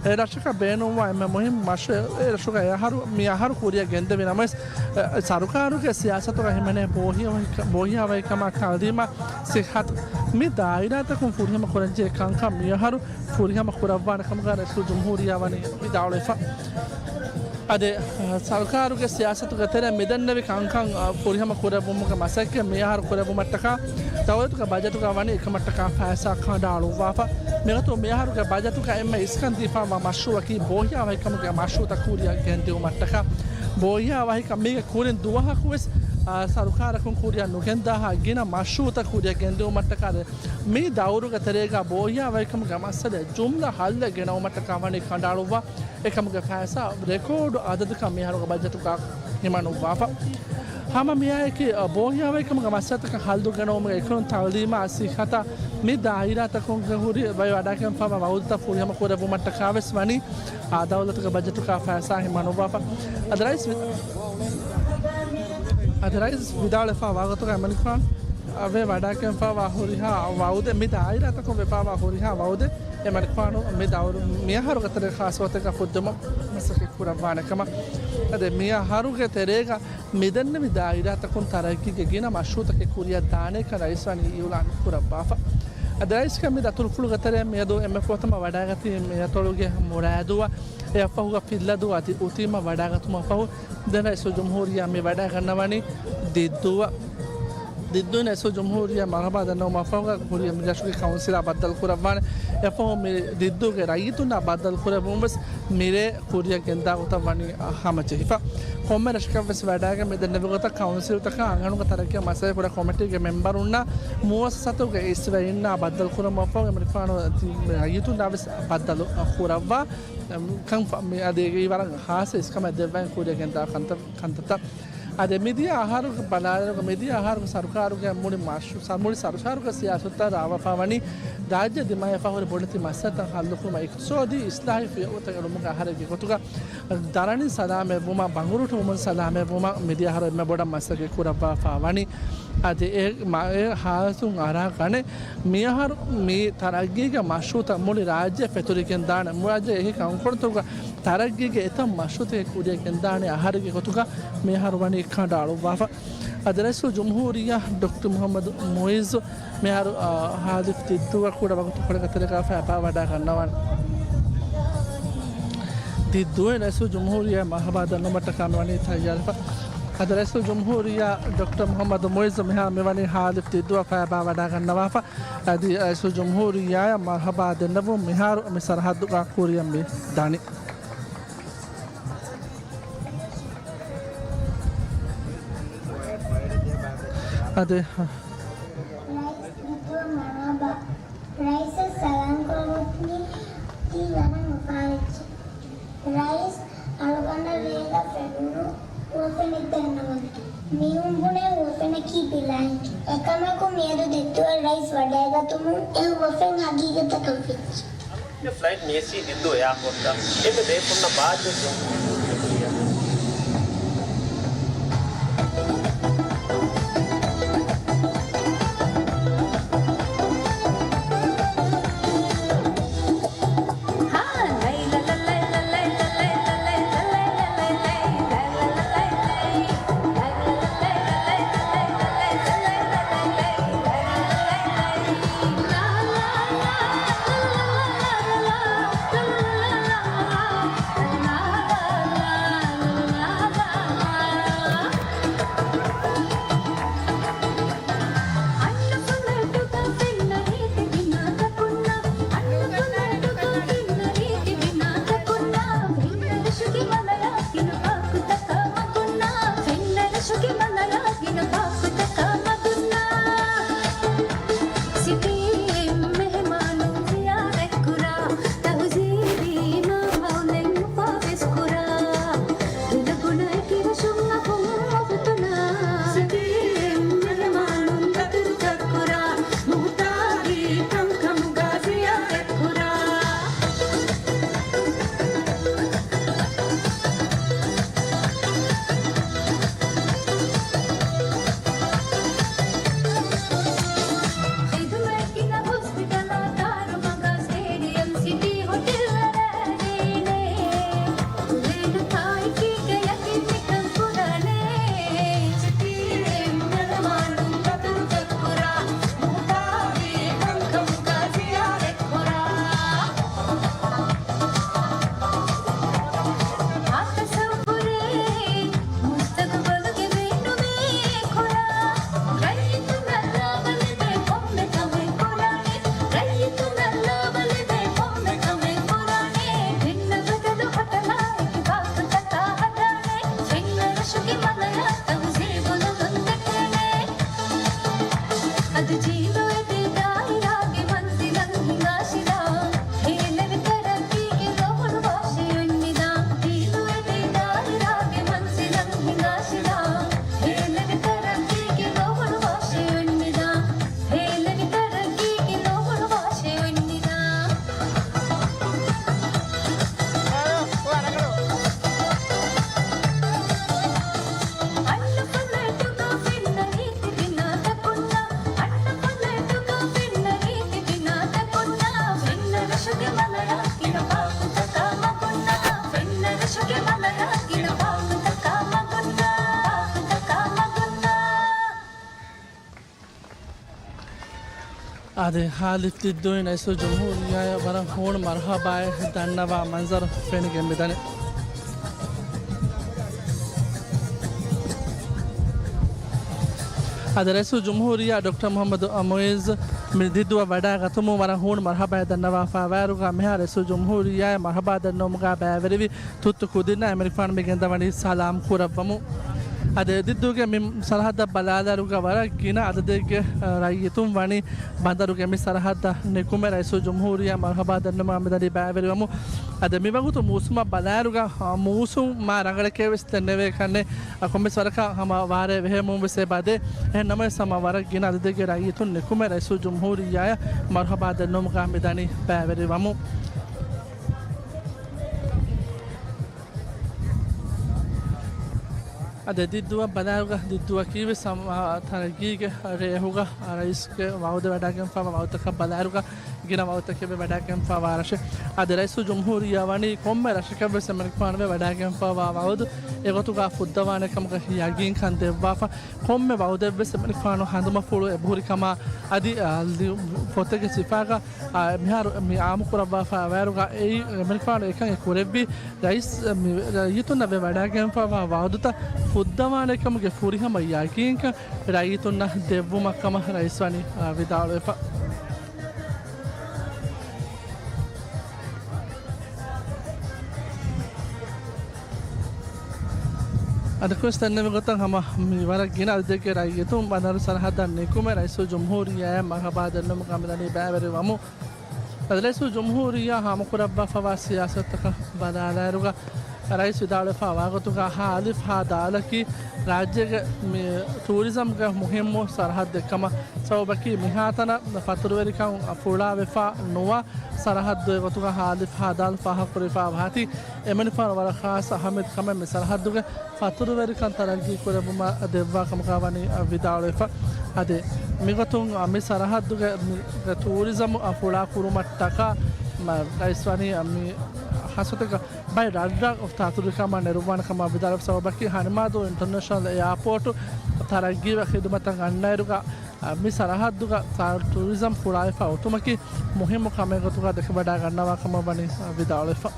އެ ރަށަކަށް ބޭނުންވާ އެންމެ މުހިންމު މަޝްރޫއު އެ ރަށުގަ އެ އަހަރު، މި އަހަރު ކުރިއަށް ގެންދެވި ނަމަވެސް، އެ، ސަރުކާރުގެ ސިޔާސަތުގަ ހިމެނޭ ބޯހިޔާ ވަހި-، ބޯހިޔާވަހިކަމާ ތައުލީމާ ސިއްހަތު މި ދާއިރާތަކުން ފުރިހަމަ ކުރަންޖެހޭ ކަންކަން މިއަހަރު ފުރިހަމަ ކުރައްވާނެ ކަމުގަ ރައީސުލްޖުމްހޫރިއްޔާ ވަނީ ވިދާޅުވެފަ. އަދި، އަ، ސަރުކާރުގެ ސިޔާސަތުގެ ތެރެއަށް މިދެންނެވި ކަންކަން، އަ، ފުރިހަމަ ކުރެއްވުމުގެ މަސައްކަތް މިއަހަރު ކުރެއްވުމަށްޓަކާ ދައުލަތުގެ ބަޖެޓުގަ ވަނީ އެކަމަށްޓަކާ ފައިސާ ކަނޑައަޅުއްވާފަ. މިގޮތުން މިއަހަރުގެ ބަޖެޓުގަ އެންމެ އިސްކަން ދީފައިވާ މަޝްރޫއަކީ ބޯހިޔާ ވަހިކަމުގެ މަޝްރޫއުތައް ކުރިއަށް ގެންދިއުމަށްޓަކާ، ބޯހިޔާ ވަހިކަން މީގެ ކުރިން ދުވަހަކުވެސް، އާ، ސަރުކާރަކުން ކުރިއަށް ނުގެންދާހާ ގިނަ މަޝްރޫއުތައް ކުރިއަށް ގެންދިއުމަށްޓަކާ މި ދައުރުގެ ތެރޭގަ ބޯހިޔާ ވަހިކަމުގެ މައްސަލައަށް ޖުމްލަ ހައްލެއް ގެނައުމަށްޓަކާ ވަނީ ކަނޑައަޅުއްވާ، އެކަމުގެ ފައިސާ ރެކޯޑު އަދަދަކަށް މިހާރުގެ ބަޖެޓުގަ ހިމަނުއްވާފަ. ހަމަ މިއާއެކީ، އަ، ބޯހިޔާވަހިކަމުގެ މައްސަލަތަކަށް ހައްލު ގެނައުމުގެ އެކުން ތައުލީމާ ސިއްހަތާ މި ދާއިރާތަކުން ހުރި ވަޑައިގެންފައިވާ ވައުދުތައް ފުރިހަމަ ކުރެއްވުމަށްޓަކާވެސް ވަނީ، އާ، ދައުލަތުގެ ބަޖެޓުގަ ފައިސާ ހިމަނުއްވާފަ. އަދި ރައީސް ވި-، އަދި ރައީސް ވިދާޅުވެފައިވާ ގޮތުގަ އެމަނިކުފާނު ވެ ވަޑައިގެންފައިވާ ހުރިހާ ވައުދެއް، މި ދާއިރާތަކުން ވެފައިވާ ހުރިހާ ވައުދެއް އެމަނިކުފާނު މި ދައުރު މިއަހަރުގެ ތެރޭ ޚާއްސަ ގޮތެއްގަ ފުއްދުމަށް މަސައްކަތް ކުރައްވާނެ ކަމަށް. އަދި މިއަހަރުގެ ތެރޭގަ މިދެންނެވި ދާއިރާތަކުން ތަރައްގީގެ ގިނަ މަޝްރޫއުތަކެއް ކުރިއަށް ދާނެކަން ރައީސް ވަނީ އިއުލާން ކުރައްވާފަ. އަދި ރައީސްގެ މި ދަތުރުފުޅުގެ ތެރެއަށް މިއަދު އެންމެ ފުރަތަމަ ވަޑައިގަތީ މި އަތޮޅުގެ މުރާދުއަށް، އެއަށްފަހުގަ ފިއްލަދޫ އަދި އުތީމަށް ވަޑައިގަތުމަށްފަހު، ދެން ރައީސުލްޖުމްހޫރިއްޔާ މި ވަޑައިގަންނަވަނީ ދިއްދޫއަށް. ދިއްދޫއިން ރައީސުލްޖުމްހޫރިއްޔާ މަރުޙަބާ ދަންނަވުމަށްފަހުގަ ކުރިއަށް މި ރަށުގެ ކައުންސިލާ ބައްދަލު ކުރައްވާނެ. އެއަށްފަހު މި ދިއްދޫގެ ރައްޔިތުންނާ ބައްދަލު ކުރެއްވުން ވެސް މިރޭ ކުރިއަށް ގެންދާ ގޮތަށް ވަނީ ހަމަޖެހިފަ. ކޮންމެ ރަށަކަށްވެސް ވަޑައިގެން މި ދެންނެވި ގޮތަށް ކައުންސިލްތަކާ އަންހެނުންގެ ތަރައްގީއަށް މަސައްކަތް ކުރާ ކޮމިޓީގެ މެމްބަރުންނާ މުއައްސަސާތަކުގެ އިސްވެރިންނާ ބައްދަލު ކުރުމަށްފަހު އެމަނިކުފާނު ރައްޔިތުންނާ ވެސް ބައްދަލު ކުރައްވާ ކަން ފަ-، މި އަދި އެ ވަރަށް ޚާއްޞަ އިސްކަމެއް ދެއްވައި ކުރިއަށް ގެންދާ ކަންތައް، ކަންތައްތައް. އަދި މިދިޔަ އަހަރު ބަލާލިއިރު، މިދިޔަ އަހަރު ސަރުކާރުގެ މުޅި މަޝް-، ސަ-، މުޅި ސަރުކާރުގެ ސިޔާސަތުތައް ރާވާފަ ވަނީ ރާއްޖެ ދިމާވެފަ ހުރި ބޮޑެތި މައްސަލަތައް ހައްލުކުރުމަށް، އިޤްތިޞާދީ އިޞްލާޙީ ފިޔަވަޅުތައް އެޅުމުގެ އަހަރެއްގެ ގޮތުގަ، ދަރަނިން ސަލާމަތްވުމަށް، ބަނގުރޫޓުވުމުން ސަލާމަތްވުމަށް މިދިޔަ އަހަރު އެންމެ ބޮޑަށް މަސައްކަތް ކުރައްވާފަ ވަނީ. އަދި އެ މަ-، އެ ހާލަތުން އަރާ ގަނެ، މިއަހަރު މި ތަރައްގީގެ މަޝްރޫއުތައް މުޅި ރާއްޖެ ފެތުރިގެން ދާނެ، މުޅި ރާއްޖޭގެ ކަންކޮޅުތަކުގަ ތަރައްގީގެ އެތައް މަޝްރޫއުތަކެއް ކުރިއަށް ގެންދާނެ އަހަރެއްގެ ގޮތުގަ މިއަހަރު ވަނީ ކަނޑައަޅުއްވާފަ. އަދި ރައީސުލްޖުމްހޫރިއްޔާ ޑޮކްޓަރ މުޙައްމަދު މުޢިއްޒު މިހާރު، އާ، ހާލިފް ދިއްދޫއަށް ކުޑަ ވަގުތުކޮޅެއްގެ ތެރޭގަ ފައިބާ ވަޑައިގަންނަވާނެ. ދިއްދޫއިން ރައީސުލްޖުމްހޫރިއްޔާ މަރުޙަބާ ދަންނަވުމަށްޓަކާ މިވަނީ ތައްޔާރުވެފަ. އަދި ރައީސުލްޖުމްހޫރިއްޔާ ޑޮކްޓަރ މުޙައްމަދު މުޢިއްޒު މިހާރު މިވަނީ ހާލިފް ދިއްދޫއަށް ފައިބާ ވަޑައިގަންނަވާފަ. އަދި ރައީސުލްޖުމްހޫރިއްޔާއަށް މަރުޙަބާ ދެންނެވުން މިހާރު މި ސަރަޙައްދުގަ ކުރިއަށް މި ދަނީ. އަދި ރައީސް ދިއްދޫއަށް މަރުޙަބާ. ރައީސަށް ސަލާމް ކުރަމުން ތީ ވަރަށް އުފާވެއްޖެ. ރައީސް އަޅުގަނޑަށް ރޭގަ ފެނުނު ހުވަފެނެއް ދަންނަވަން. މީހުން ބުނޭ ހުވަފެނަކީ ބިލާއެކޭ. އެކަމަކު މިއަދު ދިއްދޫއަށް ރައީސް ވަޑައިގަތުމުން އެ ހުވަފެން ހަގީގަތަކަށް ފެނިއްޖެ. ފްލައިޓް މޭސީ ދިއްދޫ އެއާޕޯޓްތައް އެންމެ ބޭފުޅުންނަށް ބާއްޖަވެސް އަދި ޖީލު އެދި ދާއިރާގެ މަންޒިލަށް ހިނގާ ޝިދާ، ހޭލެވި ތަރައްގީގެ ލޮހުޅު ވާށޭ އޮތް ނިދާ. ޖީލު އެދި ދާއިރާގެ މަންޒިލަށް ހިނގާ ޝިދާ، ހޭލެވި ތަރައްގީގެ ލޮހުޅު ވާށޭ އޮތް ނިދާ. ހޭލެވި ތަރައްގީގެ ލޮހުޅު ވާށޭ އޮތް ނިދާ. އަންނަ ފުލެޓުގަ ފެންނަ ރީތި ބިނާތަކުންނާ، އަންނަ ފުލެޓުގަ ފެންނަ ރީތި ބިނާތަކުންނާ، ފެންނަ ރަށުގެ މަލަޔާ ގިނަ ބާކުތަކާ މަގުންނާ، ފެންނަ ރަށުގެ މަލަޔާ ގިނަ ބާކުތަކާ މަގުންނާ، ބާކުތަކާ މަގުންނާ. އާދެ، ހާލިފް ދިއްދޫއިން ރައީސުލްޖުމްހޫރިއްޔާއަށް ވަރަށް ހޫނު މަރުޙަބާއެއް ދަންނަވާ މަންޒަރު ފެނިގެން މިދަނީ. އަދި ރައީސުލްޖުމްހޫރިއްޔާ ޑޮކްޓަރ މުޙައްމަދު މުޢިއްޒު މި ދިއްދޫއަށް ވަޑައިގަތުމުން ވަރަށް ހޫނު މަރުޙަބާއެއް ދަންނަވާފައިވާއިރުގަ، މިހާރު ރައީސުލްޖުމްހޫރިއްޔާއަށް މަރުޙަބާ ދަންނަވުމުގަ ބައިވެރިވި ތުއްތު ކުދިންނަށް އެމަނިކުފާނު މި ގެންދަވަނީ ސަލާމް ކުރައްވަމުން. އަދި ދިއްދޫގެ މި ސަރަހައްދަށް ބަލާލާއިރުގަ ވަރަށް ގިނަ އަދަދެއްގެ، އަ، ރައްޔިތުން ވަނީ ބަނދަރުގެ މި ސަރަހައްދަށް ނިކުމެ ރައީސުލްޖުމްހޫރިއްޔާ މަރުޙަބާ ދަންނަވުމަށް މިދަނީ ބައިވެރިވަމުން. އަދި މިވަގުތު މޫސުމަށް ބަލާއިރުގަ، އަ، މޫސުން މާ ރަނގަޅެކޭ ވެސް ދެންނެވޭ ކަންނޭ، އަ، ކޮންމެސް ވަރަކަށް ހަމަ ވާރޭ ވެހެމުން ވެސް އެބަދޭ. އެހެން ނަމަވެސް ހަމަ ވަރަށް ގިނަ އަދަދެއްގެ ރައްޔިތުން ނިކުމެ ރައީސުލްޖުމްހޫރިއްޔާއަށް މަރުޙަބާ ދަންނަވުމުގަ މިދަނީ ބައިވެރިވަމުން. އަދި ދިއްދޫއަށް ބަލާއިރުގަ ދިއްދޫއަކީ ވެސް ހަމަ ތަރައްގީގެ ރޭހުގަ ރައީސްގެ ވައުދެއް ވަޑައިގެންފަވާ ވައުދުތަކަށް ބަލާއިރުގަ ގިނަ ވައުދުތަކެއް ވެ ވަޑައިގެންފަވާ ރަށެއް. އަދި ރައީސުލްޖުމްހޫރިއްޔާ ވަނީ ކޮންމެ ރަށަކަށް ވެސް އެމަނިކުފާނު ވެ ވަޑައިގެންފަވާ ވައުދު އެގޮތުގަ ފުއްދަވާނެ ކަމުގަ ޔަގީންކަން ދެއްވާފަ، ކޮންމެ ވައުދެއް ވެސް އެމަނިކުފާނު ހަނދުމަފުޅު އެބަހުރި ކަމާ އަދި، އާ، ލިޔު-، ފޮތެއްގެ ސިފައިގަ އާ، މިހާރު މި އާއްމު ކުރައްވާފައިވާއިރުގަ އެއީ އެމަނިކުފާނު އެކަން އެ ކުރެއްވީ ރައީސް މި ރައްޔިތުންނަށް ވެ ވަޑައިގެންފަވާ ވައުދުތައް ފުއްދަވާނެ ކަމުގެ ފުރިހަމަ ޔަގީންކަން ރައްޔިތުންނަށް ދެއްވުމަށް ކަމަށް ރައީސް ވަނީ، އާ، ވިދާޅުވެފަ. އަދި ކުރިސް ދެންނެވި ގޮތަށް ހަމަ މި ވަރަށް ގިނަ އަދަދެއްގެ ރައްޔިތުން ބަނދަރު ސަރަހައްދަށް ނިކުމެ ރައީސުލްޖުމްހޫރިއްޔާއަށް މަރުޙަބާ ދެންނެވުމުގަ މިދަނީ ބައިވެރިވަމުން. އަދި ރައީސުލްޖުމްހޫރިއްޔާ ހާމަކުރައްވާފަވާ ސިޔާސަތުތަކަށް ބަލާލާއިރުގަ ރައީސް ވިދާޅުވެފަވާ ގޮތުގަ ހާލިފް ހާ ދާލަކީ ރާއްޖޭގެ މި ޓޫރިޒަމްގެ މުހިއްމު ސަރަހައްދެއްކަމަށް ސަބަބަކީ މިހާތަނަށް ފަތުރުވެރިކަން ފުޅާވެފަ ނުވާ ސަރަހައްދު އެގޮތުގަ ހާލިފް ހާ ދާލް ފާހަގަކުރެވިފަ އަވަހަތީ އެމަނިކުފާނު ވަރަށް ޚާއްޞަ އަހައްމިޔަތު ކަމެއް މި ސަރަހައްދުގެ ފަތުރުވެރިކަން ތަރައްގީ ކުރެއްވުމަށް ދެއްވާ ކަމުގަ ވަނީ ވިދާޅުވެފަ. އަދި މިގޮތުން މި ސަރަހައްދުގެ މި ޓޫރިޒަމް ފުޅާ ކުރުމަށްޓަކާ ރައީސް ވަނީ މި ހަސަތަކަށް ބައެއް ރަށްރަށް ތަތުރިކަމާ ނެރުއްވާނެ ކަމަށް ވިދާޅުވެފަ. ސަބަބަކީ ހަނިމާދޫ އިންޓަރނޭޝަނަލް އެއާޕޯޓު ތަރައްގީވެ ޚިދުމަތަށް އަންނައިރުގަ މި ސަރަހައްދުގަ ތަ-، ޓޫރިޒަމް ފުޅާވެފަ އޮތުމަކީ މުހިއްމު ކަމެއް ގޮތުގަ ދެކެވަޑައިގަންނަވާ ކަމަށް ވަނީ ވިދާޅުވެފަ.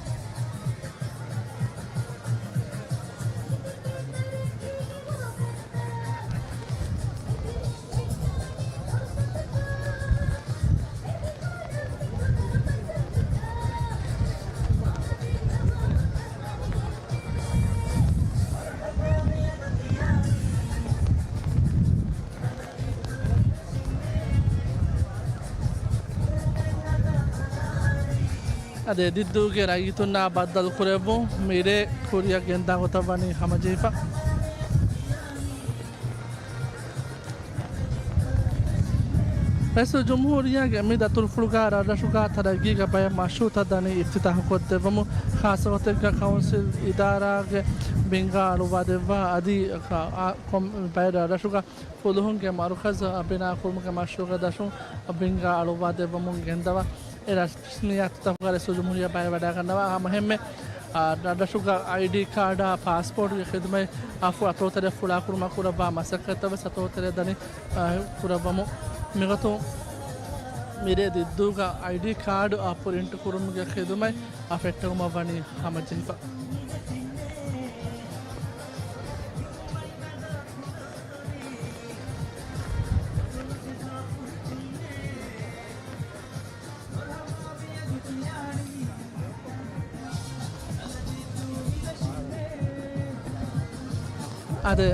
އަދި ދިއްދޫގެ ރައްޔިތުންނާ ބައްދަލުކުރެއްވުން މިރޭ ކުރިއަށް ގެންދާ ގޮތަށް ވަނީ ހަމަޖެހިފަ. ރައީސުލްޖުމްހޫރިއްޔާގެ މި ދަތުރުފުޅުގަ ރަށްރަށުގަ ތަރައްގީގެ ބައެއް މަޝްރޫއުތައް ދަނީ އިފްތިތާޙުކޮށްދެއްވަމުން، ޚާއްޞަގޮތެއްގަ ކައުންސިލް އިދާރާގެ ބިންގާ އަޅުއްވާދެއްވާ އަދި ކޮން-، ބައެއް ރަށްރަށުގަ ފުލުހުންގެ މަރުކަޒު ބިނާކުރުމުގެ މަޝްރޫޢުގެ ދަށުން ބިންގާ އަޅުއްވާދެއްވަމުން ގެންދަވާ އެ ރަސްމިއްޔާތުތަކުގަ ރައީސުލްޖުމްހޫރިއްޔާ ބައިވެވަޑައިގަންނަވާ. ހަމައެހެންމެ، އާ، ރަށްރަށުގަ އައިޑީ ކާޑާ، ޕާސްޕޯޓުގެ ޚިދުމަތް އަފު އަތޮޅުތެރެ ފުޅާކުރުމަށް ކުރައްވާ މަސައްކަތްތައް ވެސް އަތޮޅުތެރެ ދަނީ، އާ، ކުރައްވަމުން. މިގޮތުން މިރޭ ދިއްދޫގަ އައިޑީ ކާޑު އާ ޕްރިންޓް ކުރުމުގެ ޚިދުމަތް އާ ފެއްޓެވުމަށް ވަނީ ހަމަޖެހިފަ. އާދެ،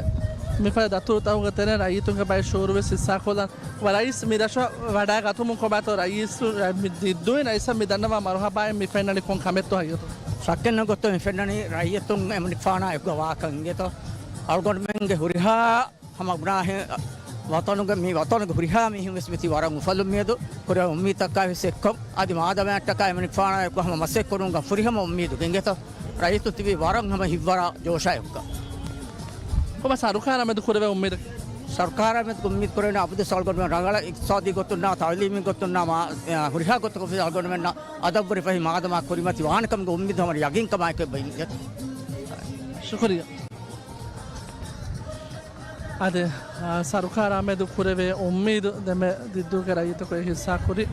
މިފަދަ ދަތުރުތަކުގެ ތެރެއިން ރައްޔިތުންގެ ބައެއް ޝުޢޫރުވެސް ހިއްސާކޮށްލަން. ރައީސް މި ރަށަށް ވަޑައިގަތުމުން ކޮބާތޯ ރައީސް މި ދިއްދޫއިން ރައީސަށް މި ދަންނަވާ މަރުޙަބާއިން މި ފެންނަނީ ކޮން ކަމެއްތޯ ހައްޔަތު؟ ޝައްކެއްނެތް ގޮތުން މި ފެންނަނީ ރައްޔިތުން އެމަނިކުފާނާ އެކުގަ ވާކަން އިނގޭތޯ. އަޅުގަނޑުމެންގެ ހުރިހާ ހަމަ ބުނާހެން ވަޠަނުގެ، މި ވަޠަނުގެ ހުރިހާ މީހުން ވެސް މިތި ވަރަށް އުފަލުން މިއަދު ކުރެ އުއްމީދުތަކާ ވެސް އެއްކޮށް، އަދި މާދަމާއަށްޓަކާ އެމަނިކުފާނާ އެކު ހަމަ މަސައްކަތް ކުރުމުގަ ފުރިހަމަ އުއްމީދުގެ އިނގޭތޯ. ރައްޔިތު ތިބީ ވަރަށް ހަމަ ހިތްވަރާ ޖޯޝާ އެކުގަ. ކޮބާ ސަރުކާރާ މެދު ކުރެވޭ އުއްމީދަކީ؟ ސަރުކާރާ މެދު އުއްމީދު ކުރެވޭނެ އަބަދުވެސް އަޅުގަނޑުމެން ރަނގަޅަށް އިޤްތިޞާދީ ގޮތުންނާ، ތަޢުލީމީ ގޮތުންނާ، މާ، އެ، ހުރިހާ ގޮތަކަށް އަޅުގަނޑުމެންނަށް އަދަބުވެރި ފަހި މާދަމާ ކުރިމަތި ވާނެ ކަމުގެ އުއްމީދު ހަމަ ޔަގީންކަމާއެކު އެބަ އިނގޭތޯ. ޝުކުރިއްޔާ. އާދެ، އާ، ސަރުކާރާ މެދު ކުރެވޭ އުއްމީދު ދެމެ ދިއްދޫގެ ރައްޔިތަކު އެ ހިއްސާކުރި.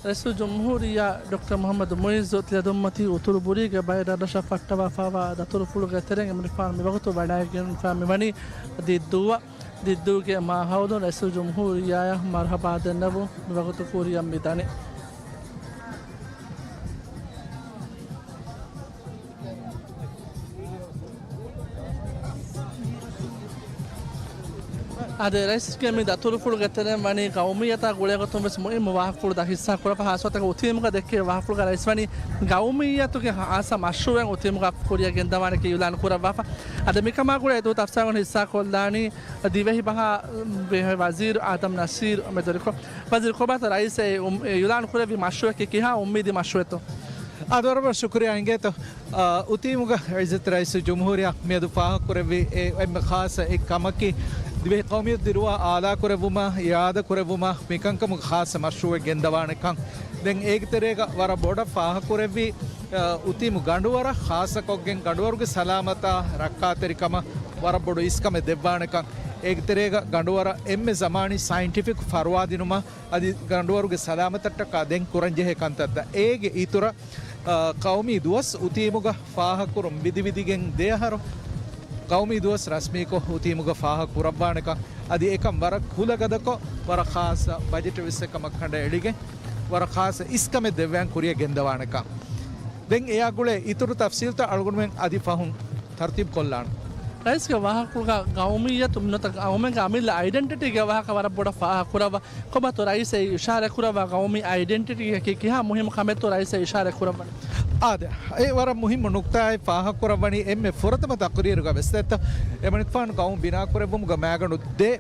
ރައީސުލްޖުމްހޫރިއްޔާ ޑޮކްޓަރ މުޙައްމަދު މުޢިއްޒު ތިޔަދުންމަތީ އުތުރު ބުރީގެ ބައެއް ރަށްރަށަށް ފައްޓަވާފައިވާ ދަތުރުފުޅުގެ ތެރެއިން އެމަނިކުފާނު މިވަގުތު ވަޑައިގެންފަ މިވަނީ ދިއްދޫއަށް. ދިއްދޫގެ މާހައުލުން ރައީސުލްޖުމްހޫރިއްޔާއަށް މަރުޙަބާ ދެންނެވުން މިވަގުތު ކުރިއަށް މިދަނީ. އާދެ، ރައީސްގެ މި ދަތުރުފުޅުގެ ތެރެއިން ވަނީ ގައުމިއްޔަތާ ގުޅޭގޮތުން ވެސް މުހިއްމު ވާހަކަފުޅުތައް ހިއްސާ ކުރައްވާ، ހާއްސަ ގޮތަކަށް އުތީމުގަ ދެއްކޭ ވާހަކަފުޅުގަ ރައީސް ވަނީ ގައުމިއްޔަތުގެ ހާއްސަ މަޝްރޫޢެއް އުތީމުގަ ކުރިއަށް ގެންދަވާނެކޭ އިޢުލާން ކުރައްވާފަ. އަދި މިކަމާ ގުޅޭ ދުވަހު ތަފްސީލު ހިއްސާ ކޮށްލާނީ ދިވެހި ބަހާ ވަޒީރު އާދަމް ނަސީރު މެދުވެރިކޮށް. ވަޒީރު ކޮބާތޯ ރައީސް އެ އު-، އެ އިޢުލާން ކުރެއްވި މަޝްރޫޢަކީ ކިހާ އުއްމީދީ މަޝްރޫޢެއްތޯ؟ އާދެ، ވަރަށް ވަރަށް ޝުކުރިއްޔާ އިނގޭތޯ. އާ، އުތީމުގަ ޢިއްޒަތް ރައީސުލްޖުމްހޫރިއްޔާ މިއަދު ފާހަގަކުރެއްވި އެ އެންމެ ޚާއްޞަ އެއް ކަމަކީ، ދިވެހި ޤައުމިއްޔަތު ދިރުވާ އާލާކުރެއްވުމާ، އިޢާދަކުރެއްވުމާ، މިކަންކަމުގެ ޚާއްޞަ މަޝްރޫޢެއް ގެންދަވާނެކަން. ދެން އޭގެ ތެރޭގަ ވަރަށް ބޮޑަށް ފާހަގަކުރެއްވި، އާ، އުތީމު ގަނޑުވަރަށް ޚާއްޞަކޮށްގެން ގަނޑުވަރުގެ ސަލާމަތާ، ރައްކާތެރިކަމަށް ވަރަށް ބޮޑު އިސްކަމެއް ދެއްވާނެކަން. އޭގެ ތެރޭގަ ގަނޑުވަރަށް އެންމެ ޒަމާނީ ސައިންޓިފިކް ފަރުވާދިނުމަށް އަދި ގަނޑުވަރުގެ ސަލާމަތަށްޓަކާ ދެން ކުރަންޖެހޭ ކަންތައްތައް. އޭގެ އިތުރަށް، އާ، ޤައުމީ ދުވަސް އުތީމުގަ ފާހަގަކުރުން ވިދިވިދިގެން ދެއަހަރު ޤައުމީ ދުވަސް ރަސްމީކޮށް އުތީމުގަ ފާހަގަކުރައްވާނެކަން. އަދި އެކަން ވަރަށް ކުލަގަދަކޮށް، ވަރަށް ޚާއްޞަ ބަޖެޓެއް ވެސް އެކަމަށް ކަނޑައެޅިގެން، ވަރަށް ޚާއްޞަ އިސްކަމެއް ދެއްވާން ކުރިއަށް ގެންދަވާނެކަން. ދެން އެއާ ގުޅޭ އިތުރު ތަފްސީލްތައް އަޅުގަނޑުމެން އަދި ފަހުން ތަރުތީބު ކޮށްލާނަން. ރައީސްގެ ވާހަކަފުޅުގަ ގައުމިއްޔަތު ނުވަތަ ގައުމެއްގެ އަމިއްލަ އައިޑެންޓިޓީގެ ވާހަކަ ވަރަށް ބޮޑަށް ފާހަގަކުރައްވާ. ކޮބާތޯ ރައީސް އެ އިޝާރާތް ކުރައްވާ ގައުމީ އައިޑެންޓިޓީއަކީ ކިހާ މުހިއްމު ކަމެއްތޯ ރައީސް އެ އިޝާރާތް ކުރައްވަނީ؟ އާދެ، އެ ވަރަށް މުހިއްމު ނުކްތާއެއް ފާހަގަކުރައްވަނީ އެންމެ ފުރަތަމަ ތަޤުރީރުގަ ވެސް ދެއްތޯ. އެމަނިކުފާނު ގައުމު ބިނާކުރެއްވުމުގަ މައިގަނޑު ދެ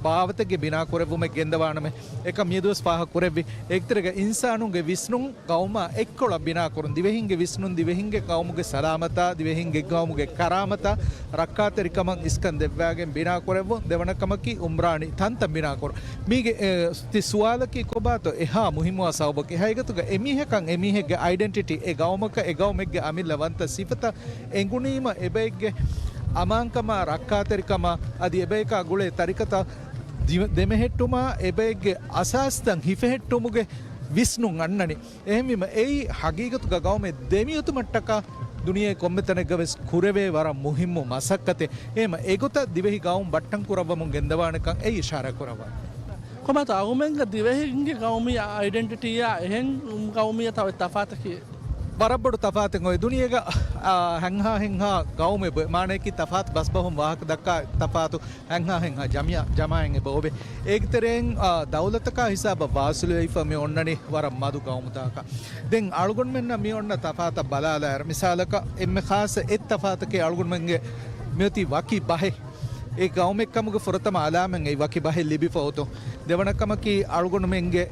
ބާވަތެއްގެ ބިނާކުރެއްވުމެއް ގެންދަވާނަމޭ. އެކަން މިއަދުވެސް ފާހަގަކުރެއްވި. އޭގެތެރޭގަ އިންސާނުންގެ ވިސްނުން ގައުމާ އެއްކޮޅަށް ބިނާކުރުން، ދިވެހިންގެ ވިސްނުން، ދިވެހިންގެ ގައުމުގެ ސަލާމަތާ، ދިވެހިންގެ ގައުމުގެ ކަރާމަތާ، ރައްކާތެރިކަމަށް އިސްކަން ދެއްވާގެން ބިނާކުރެއްވުން. ދެވަނަ ކަމަކީ އުމްރާނީ ތަންތަން ބިނާކުރުން. މީގެ، އެ، ތި ސުވާލަކީ ކޮބާތޯ އެހާ މުހިއްމުވާ ސަބަބަކީ؟ ހަގީގަތުގަ އެމީހަކަށް އެމީހެއްގެ އައިޑެންޓިޓީ، އެ ގައުމަކަށް އެ ގައުމެއްގެ އަމިއްލަ ވަންތަ ސިފަތައް އެނގުނީމަ އެބައެއްގެ އަމާންކަމާ، ރައްކާތެރިކަމާ، އަދި އެބަޔަކާ ގުޅޭ ތަރިކަތައް ދި-، ދެމެހެއްޓުމާ، އެބައެއްގެ އަސާސްތައް ހިފެހެއްޓުމުގެ ވިސްނުން އަންނަނީ. އެހެންވީމަ، އެއީ ހަގީގަތުގަ ގައުމެއް ދެމިއޮތުމަށްޓަކާ ދުނިޔޭ ކޮންމެ ތަނެއްގަ ވެސް ކުރެވޭ ވަރަށް މުހިއްމު މަސައްކަތެއް. އެހެންވީމަ، އެގޮތަށް ދިވެހި ގައުމު ބައްޓަން ކުރައްވަމުން ގެންދަވާނެކަން އެ އިޝާރާތް ކުރައްވާ. ކޮބާތޯ އަޅުގަނޑުމެންގެ ދިވެހިންގެ ގައުމީ އައިޑެންޓިޓީއާ އެހެން ގައުމީއަތާ އޮތް ތަފާތަކީ؟ ވަރަށް ބޮޑު ތަފާތެއް އޮތް. ދުނިޔޭގަ، އާ، ހެންހާ ހެންހާ ގައުމެއް އޮތް. މާނަޔަކީ ތަފާތު ބަސްބަހުން ވާހަކަ ދައްކާ ތަފާތު ހެންހާ ހެންހާ ޖަމިއާ، ޖަމާއަތް އެބަ އޮވޭ. އޭގެތެރެއިން، އާ، ދައުލަތަކާ ހިސާބަށް ވާސިލުވެފަ މި އޮންނަނީ ވަރަށް މަދު ގައުމުތަކަކަށް. ދެން އަޅުގަނޑުމެންނަށް މި އޮންނަ ތަފާތަށް ބަލާލާއިރު، މިސާލަކަށް އެންމެ ޚާއްޞަ އެއް ތަފާތަކީ އަޅުގަނޑުމެންގެ މިއޮތީ ވަކި ބަހެއް. އެ ގައުމެއްކަމުގެ ފުރަތަމަ އަލާމަތް އެއީ ވަކި ބަހެއް ލިބިފަ އޮތުން. ދެވަނަ ކަމަކީ އަޅުގަނޑުމެންގެ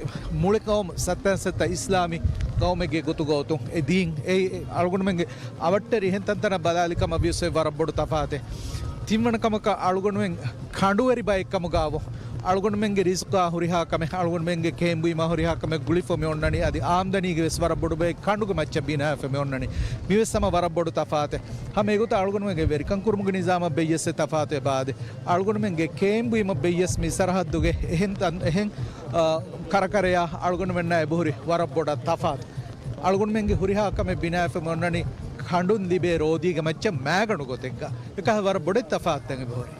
މުޅި ގައުމު ސައްތަ ސައްތަ އިސްލާމީ ގައުމެއްގެ ގޮތުގަ އޮތުން. އެ ދީން އެ، އެ އަޅުގަނޑުމެންގެ އަވަށްޓެރި އެހެން ތަންތަނަށް ބަލާލި ކަމަށް ވިޔަސް އޮތް ވަރަށް ބޮޑު ތަފާތެއް. ތިންވަނަ ކަމަކަށް އަޅުގަނޑުމެން ކަނޑުވެރި ބައެއްކަމުގައި ވަން. އަޅުގަނޑުމެންގެ ރިޒްޤާ ހުރިހާ ކަމެއް، އަޅުގަނޑުމެންގެ ކޭންބުއިމާ ހުރިހާ ކަމެއް ގުޅިފަ މި އޮންނަނީ. އަދި އާމްދަނީގެ ވެސް ވަރަށް ބޮޑު ބައެއް ކަނޑުގެ މައްޗަށް ބިނާވެފަ މި އޮންނަނީ. މިވެސް ހަމަ ވަރަށް ބޮޑު ތަފާތެއް. ހަމަ އެގޮތަށް އަޅުގަނޑުމެންގެ ވެރިކަން ކުރުމުގެ ނިޒާމަށް ބެއްޔަސް އެ ތަފާތު އެބައާދޭ. އަޅުގަނޑުމެންގެ ކޭންބުއިމަށް ބެއްޔަސް މި ސަރަހައްދުގެ އެހެން ތަން، އެހެން، އާ، ކަރަކަރަޔާ އަޅުގަނޑުމެންނާ އެބަހުރި ވަރަށް ބޮޑަށް ތަފާތު. އަޅުގަނޑުމެންގެ ހުރިހާ ކަމެއް ބިނާވެފަ މި އޮންނަނީ ކަނޑުން ލިބޭ ރޯދީގެ މައްޗަށް މައިގަނޑު ގޮތެއްގަ. އެކަހަލަ ވަރަށް ބޮޑެތި ތަފާތުތައް އެބަހުރި.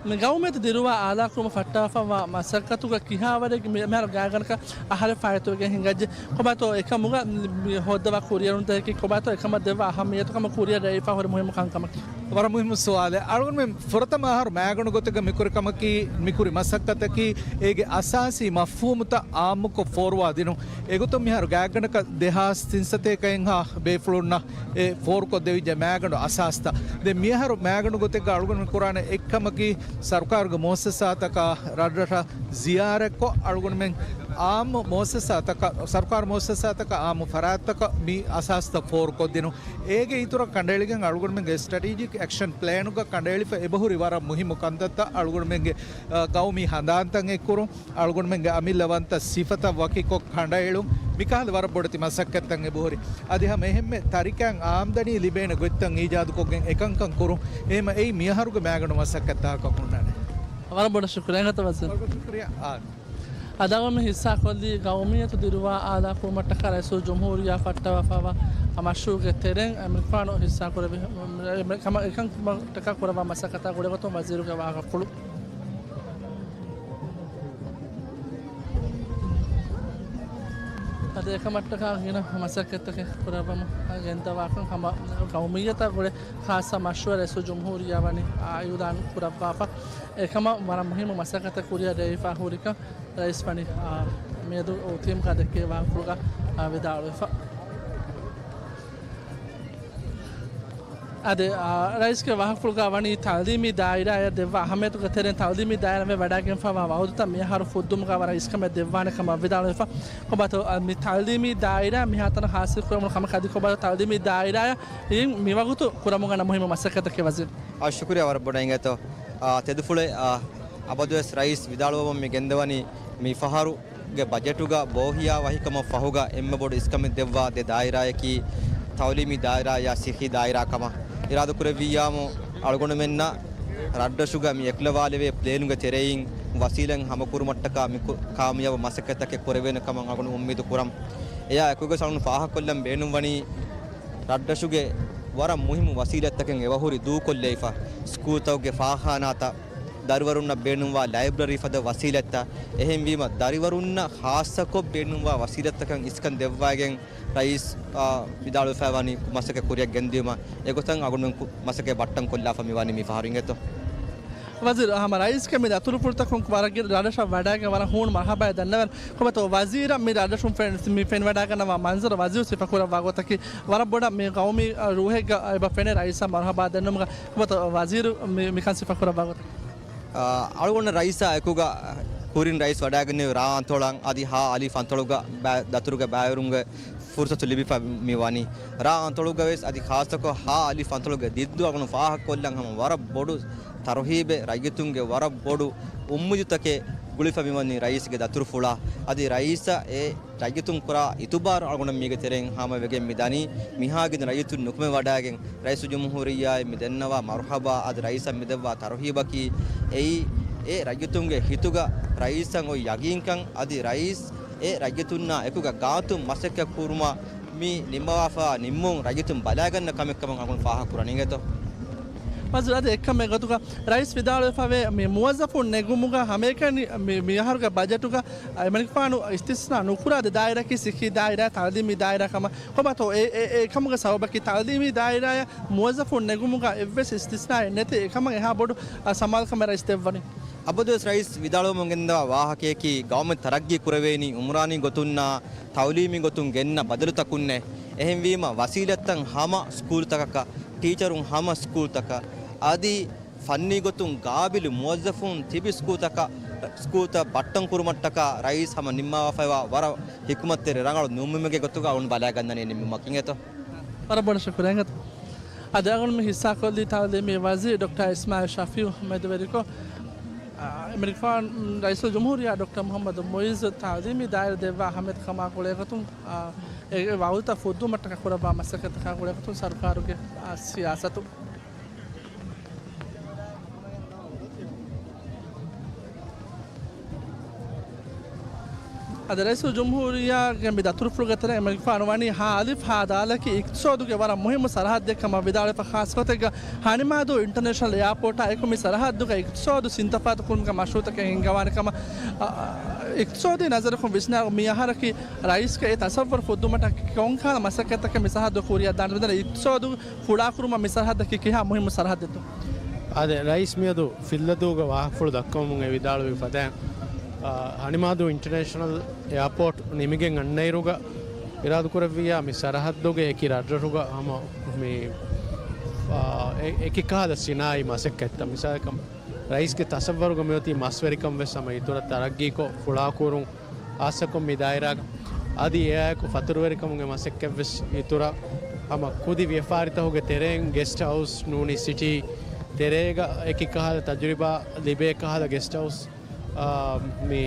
މި ގައުމިއްޔަތު ދިރުވާ އާލާކުރުމަށް ފައްޓާފައިވާ މަސައްކަތުގަ ކިހާވަރެއްގެ މި-، މިހާރު ގާތްގަނޑަކަށް އަހަރެއް ފާއިތުވެގެން ހިނގައްޖެ؟ ކޮބާތޯ އެކަމުގަ މި ހޯއްދަވާ ކުރިއެރުންތަކަކީ ކޮބާތޯ އެކަމަށް ދެއްވާ އަހައްމިއްޔަތު ކަމަށް ކުރިއަށް ރެއައިފާ ހުރި މުހިއްމު ކަންކަމަކީ؟ ވަރަށް މުހިއްމު ސުވާލެއް. އަޅުގަނޑުމެން ފުރަތަމަ އަހަރު މާގަނޑު ގޮތެއްގަ މިކުރި ކަމަކީ، މިކުރި މަސައްކަތަކީ، އޭގެ އަސާސީ މަފްހޫމުތައް އާއްމުކޮށް ފޯރުވާ ދިނުން. އެގޮތުން މިހާރު ގާތްގަނޑަކަށް ދެހާސް ތިން ސަތޭކައެއްހާ ބޭފުޅުންނަށް އެ ފޯރުކޮށްދެވިއްޖެ މާގަނޑު އަސާސްތައް. ދެން މިއަހަރު މާގަނޑު ގޮތެއްގަ އަޅުގަނޑު ކުރާނެ އެއްކަމަކީ، ސަރުކާރުގެ މުއައްސަސާތަކާ، ރަށްރަށަށް ޒިޔާރަތްކޮށް، އަޅުގަނޑުމެން އާއްމު މުއައްސަސާތަކަށް، ސަރުކާރު މުއައްސަސާތަކަށް އާއްމު ފަރާތްތަކަށް މި އަސާސްތައް ފޯރުކޮށްދިނުން. އޭގެ އިތުރަށް ކަނޑައެޅިގެން އަޅުގަނޑުމެންގެ ސްޓްރެޓެޖިކް އެކްޝަން ޕްލޭނުގަ ކަނޑައެޅިފަ އެބަހުރި ވަރަށް މުހިއްމު ކަންތައްތައް، އަޅުގަނޑުމެންގެ، އަ، ގައުމީ ހަނދާންތައް އެއްކުރުން، އަޅުގަނޑުމެންގެ އަމިއްލަވަންތަ ސިފަތައް ވަކިކޮށް ކަނޑައެޅުން، މިކަހަލަ ވަރަށް ބޮޑެތި މަސައްކަތްތައް އެބަހުރި. އަދި ހަމަ އެހެންމެ ތަރިކައިން އާމްދަނީ ލިބޭނެ ގޮތްތައް އީޖާދުކޮށްގެން އެކަންކަން ކުރުން. އެހެމަ އެއީ މިއަހަރުގެ މާގަނޑު މަސައްކަތްތަކަކަށް ހުންނާނެ. ވަރަށް ބޮޑަށް ޝުކުރިއްޔާ އެނގޭތޯ ވަޒީރު. ޝުކުރިއްޔާ. އާ. އަދި އަޅުގަނޑުމެން ހިއްސާކޮށްލީ ގައުމިއްޔަތު ދިރުވާ އާލާ ކުރުމަށްޓަކާ ރައީސުލްޖުމްހޫރިއްޔާ ފައްޓަވާފައިވާ މަޝްރޫޢުގެ ތެރެއިން އެމަނިކުފާނު ހިއްސާކުރެއްވި ކަމަށް އެކަންކަމަށްޓަކާ ކުރައްވާ މަސައްކަތާ ގުޅޭގޮތުން ވަޒީރުގެ ވާހަކަފުޅު. އަދި އެކަމަށްޓަކާ ގިނަ މަސައްކަތްތަކެއް ކުރައްވަމުން ގެންދަވާކަން ހަމަ ގައުމިއްޔަތާ ގުޅޭ ޚާއްޞަ މަޝްރޫޢެއް ރައީސުލްޖުމްހޫރިއްޔާ ވަނީ އިޢުލާން ކުރައްވާފަ. އެކަމަށް ވަރަށް މުހިއްމު މަސައްކަތެއް ކުރިއަށް ރޭވިފަ ހުރިކަން ރައީސް ވަނީ، އާ، މިއަދު އޮތީމްގަ ދެއްކޭ ވާހަކަފުޅުގަ، އާ، ވިދާޅުވެފަ. އަދި، އާ، ރައީސްގެ ވާހަކަފުޅުގަ ވަނީ ތަޢުލީމީ ދާއިރާއަށް ދެއްވާ އަހައްމިއްޔަތުގެ ތެރެއިން ތަޢުލީމީ ދާއިރާއަށް ވެ ވަޑައިގެންފަވާ ވަޢުދުތައް މިއަހަރު ފުއްދުމުގަ ވަރަށް އިސްކަމެއް ދެއްވާނެ ކަމަށް ވިދާޅުވެފަ. ކޮބާތޯ، އަ، މި ތަޢުލީމީ ދާއިރާ މިހާތަނަށް ޙާޞިލް ކުރަމުން ކަމަކަށް އަދި ކޮބާތޯ ތަޢުލީމީ ދާއިރާއަށް އިން މިވަގުތު ކުރަމުން އަންނަ މުހިއްމު މަސައްކަތަކީ ވަޒީރު. އާ، ޝުކުރިއްޔާ ވަރަށް ބޮޑަށް އިނގޭތޯ. އާ، ތެދުފުޅެއް، އާ، އަބަދުވެސް ރައީސް ވިދާޅުވަމުން މި ގެންދަވަނީ މި ފަހަރުގެ ބަޖެޓުގަ ބޯހިޔާވަހިކަމަށް ފަހުގަ އެންމެ ބޮޑު އިސްކަމެއް ދެއްވާ ދެ ދާއިރާއަކީ ތަޢުލީމީ ދާއިރާއާ ސިއްހީ ދާއިރާ ކަމަށް އިރާދަކުރެއްވިއްޔާމު، އަޅުގަނޑުމެންނަށް ރަށްރަށުގަ މި އެކުލަވާލެވޭ ޕްލޭނުގެ ތެރެއިން ވަސީލަތް ހަމަކުރުމަށްޓަކާ މި ކު-، ކާމިޔާބު މަސައްކަތްތަކެއް ކުރެވޭނެ ކަމަށް އަޅުގަނޑު އުއްމީދު ކުރަން. އެއާ އެކުގަ އަޅުގަނޑު ފާހަގަކޮށްލަން ބޭނުންވަނީ، ރަށްރަށުގެ ވަރަށް މުހިއްމު ވަސީލަތްތަކެއް އެބަހުރި ދޫކޮށްލައިފަ، ސްކޫލްތަކުގެ ފާޚާނާތައް، ދަރިވަރުންނަށް ބޭނުންވާ ލައިބްރަރީ ފަދަ ވަސީލަތްތައް، އެހެންވީމަ، ދަރިވަރުންނަށް ޚާއްޞަކޮށް ބޭނުންވާ ވަސީލަތްތަކަށް އިސްކަން ދެއްވައިގެން ރައީސް، އާ، ވިދާޅުވެފައިވަނީ މަސައްކަތް ކުރިއަށް ގެންދިއުމަށް އެގޮތަށް އަޅުގަނޑުމެން ކު-، މަސައްކަތް ބައްޓަން ކޮށްލާފަ މިވަނީ މި ފަހަރު އިނގޭތޯ. ވަޒީރު، ހަމަ ރައީސްގެ މި ދަތުރުފުޅުތަކުން ވަރަށް ގިނަ ރަށްރަށަށް ވަޑައިގެން ވަރަށް ހޫނު މަރުޙަބާއެއް ދަންނަވަން. ކޮބާތޯ ވަޒީރަށް މި ރަށްރަށުން ފެން-، މި ފެނިވަޑައިގަންނަވާ މަންޒަރު ވަޒީރު ސިފަކުރައްވާ ގޮތަކީ ވަރަށް ބޮޑަށް މި ގައުމީ، އަ، ރޫހެއްގަ އެބަ ފެނޭ ރައީސަށް މަރުޙަބާ ދެންނުމުގަ. ކޮބާތޯ ވަޒީރު މި-، މިކަން ސިފަކުރައްވާ ގޮތަކީ؟ އަ، އަޅުގަނޑު ރައީސާ އެކުގަ ކުރިން ރައީސް ވަޑައިގެންނެވި ރ އަންތޮޅަށް އަދި ހ އަލިފް އަންތޮޅުގަ ބައި-، ދަތުރުގެ ބައިވެރިވުމުގެ ފުރުސަތު ލިބިފަ މި ވަނީ. ރ އަންތޮޅުގަ ވެސް އަދި ޚާއްޞަކޮށް ހ އަލިފް އަންތޮޅުގެ ދިއްދޫ އަޅުގަނޑު ފާހަގަކޮށްލަން ހަމަ ވަރަށް ބޮޑު ތަރުހީބެއް، ރައްޔިތުންގެ ވަރަށް ބޮޑު އުއްމީދުތަކެއް ގުޅިފަ މިވަނީ ރައީސްގެ ދަތުރުފުޅާ. އަދި ރައީސަށް އެ ރައްޔިތުން ކުރާ އިތުބާރު އަޅުގަނޑަށް މީގެ ތެރެއިން ހަމަވެގެން މި ދަނީ. މިހާގިނަ ރައްޔިތުން ނުކުމެވަޑައިގެން ރައީސުލްޖުމްހޫރިއްޔާއަށް މި ދެންނަވާ މަރުޙަބާ އަދި ރައީސަށް މި ދެއްވާ ތަރުހީބަކީ އެއީ، އެ ރައްޔިތުންގެ ހިތުގަ ރައީސަށް އޮތް ޔަގީންކަން އަދި ރައީސް އެ ރައްޔިތުންނާ އެކުގަ ގާތުން މަސައްކަތް ކުރުމަށް މި ނިންމަވާފަ ނިންމުން ރައްޔިތުން ބަލައިގަންނަ ކަމެއް ކަމަށް އަޅުގަނޑު ފާހަގަކުރަނީ އިނގޭތޯ. ވަޒީރު އަދި އެއްކަމެއް ގޮތުގަ ރައީސް ވިދާޅުވެފަވޭ މި މުވައްޒަފުން ނެގުމުގަ ހަމައެކަނި މި-، މިއަހަރުގެ ބަޖެޓުގަ އެމަނިކުފާނު އިސްތިސްނާ ނުކުރާ ދެ ދާއިރާއަކީ ސިއްހީ ދާއިރާ، ތަޢުލީމީ ދާއިރާ ކަމަށް. ކޮބާތޯ އެ-، އެ-، އެކަމުގެ ސަބަބަކީ ތަޢުލީމީ ދާއިރާއަށް މުވައްޒަފުން ނެގުމުގަ އެއްވެސް އިސްތިސްނާއެއް ނެތި އެކަމަށް އެހާ ބޮޑު، އަ، ސަމާލުކަމެއް ރައީސް ދެއްވަނީ. އަބަދުވެސް ރައީސް ވިދާޅުވަމުން ގެންދަވާ ވާހަކަޔަކީ، ގައުމެއް ތަރައްގީ ކުރެވޭނީ އުމުރާނީ ގޮތުންނާ ތަޢުލީމީ ގޮތުން ގެންނަ ބަދަލުތަކުންނޭ. އެހެންވީމަ، ވަސީލަތްތައް ހަމަ ސްކޫލްތަކަކަށް، ޓީޗަރުން ހަމަ ސްކޫލްތަކަށް، އަދި ފަންނީ ގޮތުން ގާބިލު މުވައްޒަފުން ތިބި ސްކޫލްތަކަށް، ސްކޫލްތައް ބައްޓަން ކުރުމަށްޓަކާ ރައީސް ހަމަ ނިންމަވާފައިވާ ވަރަށް ޙިކުމަތްތެރި ރަނގަޅު ނިންމުމެއްގެ ގޮތުގަ އަޅުން ބަލައިގަންނަނީ ނިންމުމަކީ އިނގޭތޯ. ވަރަށް ބޮޑަށް ޝުކުރިއްޔާ. އަދި އަޅުގަނޑު މި ހިއްސާކޮށްލީ ތަޢުލީމީ ވަޒީރު ޑޮކްޓަރ އިސްމާއިލް ޝަފީޢު މެދުވެރިކޮށް، އާ، އެމަނިކުފާނު ރައީސުލްޖުމްހޫރިއްޔާ ޑޮކްޓަރ މުޙައްމަދު މުޢިއްޒު ތަޢުލީމީ ދާއިރާ ދެއްވާ އަހައްމިއްޔަތު ކަމާ ގުޅޭގޮތުން، އާ، އެ، އެ ވަޢުދުތައް ފުއްދުމަށްޓަކާ ކުރައްވާ މަސައްކަތަކާ ގުޅޭގޮތުން ސަރުކާރުގެ، އާ، ސިޔާސަތު. އަދި ރައީސުލްޖުމްހޫރިއްޔާގެ މި ދަތުރުފުޅުގެ ތެރެއިން އެންމެ ފާނުވަނީ ހާ އަލިފް ހާ ދާލަކީ އިޤްތިޞާދުގެ ވަރަށް މުހިއްމު ސަރަހައްދެއް ކަމަށް ވިދާޅުވެފަ، ޚާއްޞަ ގޮތެއްގަ ހަނިމާދޫ އިންޓަރނޭޝަނަލް އެއާޕޯޓާ އެކު މި ސަރަހައްދުގަ އިޤްތިޞާދު ސިންތަފާތު ކުރުމުގެ މަޝްރޫޢުތަކެއް ހިންގަވާނެ ކަމަށް، އަ، އިޤްތިޞާދީ ނަޒަރަކުން ވިސްނާ މި އަހަރަކީ ރައީސްގެ އެ ތަޞައްވަރު ފުއްދުމަށްޓަކާ ކޮންކަހަލަ މަސައްކަތްތަކެއް މި ސަރަހައްދު ކުރިއަށް ދާނެ؟ މިދަނީ އިޤްތިޞާދު ފުޅާކުރުމަށް މި ސަރަހައްދަކީ ކިހާ މުހިއްމު ސަރަހައްދެއްތޯ؟ އާދެ، ރައީސް މިއަދު ފިއްލަދޫގަ ވާހަކަފުޅު ދައްކަވަމުން އެ ވިދާޅުވި ފަދައިން، އާ، ހަނިމާދޫ އިންޓަރނޭޝަނަލް އެއާޕޯޓް ނިމިގެން އަންނައިރުގަ އިރާދަކުރެއްވިއްޔާ މި ސަރަހައްދުގެ އެކި ރަށްރަށުގަ ހަމަ މި، އާ، އެ-، އެކި ކަހަލަ ސިނާއީ މަސައްކަތްތައް، މިސާލަކަށް ރައީސްގެ ތަޞައްވަރުގަ މިއޮތީ މަސްވެރިކަން ވެސް ހަމަ އިތުރަށް ތަރައްގީކޮށް ފުޅާކުރުން، ޚާއްޞަކޮށް މި ދާއިރާގަ. އަދި އެއާއެކު ފަތުރުވެރިކަމުގެ މަސައްކަތްވެސް އިތުރަށް ހަމަ ކުދި ވިޔަފާރިތަކުގެ ތެރެއިން ގެސްޓް ހައުސް ނޫނީ ސިޓީ ތެރޭގަ އެކި ކަހަލަ ތަޖުރިބާ ލިބޭ ކަހަލަ ގެސްޓް ހައުސް، އާ، މި،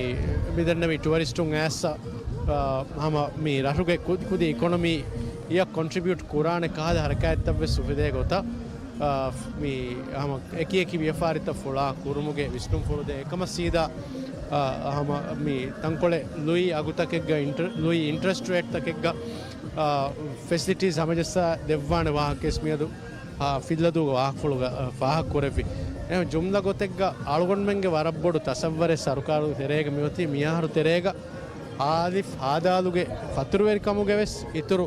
މިދެންނެވި ޓުއަރިސްޓުން އައިސް، އާ، ހަމަ މި ރަށުގެ ކުދި ކުދި އިކޮނޮމީއަށް ކޮންޓްރިބިއުޓް ކުރާނެ ކަހަލަ ހަރަކާތްތައްވެސް އުފެދޭ ގޮތަށް، އާ، މި ހަމަ އެކި އެކި ވިޔަފާރިތައް ފުޅާ ކުރުމުގެ ވިސްނުންފުޅު ދޭ. އެކަމަށް ސީދާ، އާ، ހަމަ މި ތަންކޮޅެއް ލުއި އަގުތަކެއްގަ އިންޓަ-، ލުއި އިންޓަރެސްޓް ރޭޓްތަކެއްގަ، އާ، ފެސިލިޓީސް ހަމަޖައްސާ ދެއްވާނެ ވާހަކަވެސް މިއަދު، އާ، ފިއްލަދޫގެ ވާހަކަފުޅުގަ، އާ، ފާހަގަކުރެއްވި. އެހެން ޖުމްލަ ގޮތެއްގަ އަޅުގަނޑުމެންގެ ވަރަށް ބޮޑު ތަސައްވަރެއް ސަރުކާރުގެ ތެރޭގަ މިއޮތީ މިއަހަރު ތެރޭގަ އާލިފް ހާދާލުގެ ފަތުރުވެރިކަމުގެ ވެސް އިތުރު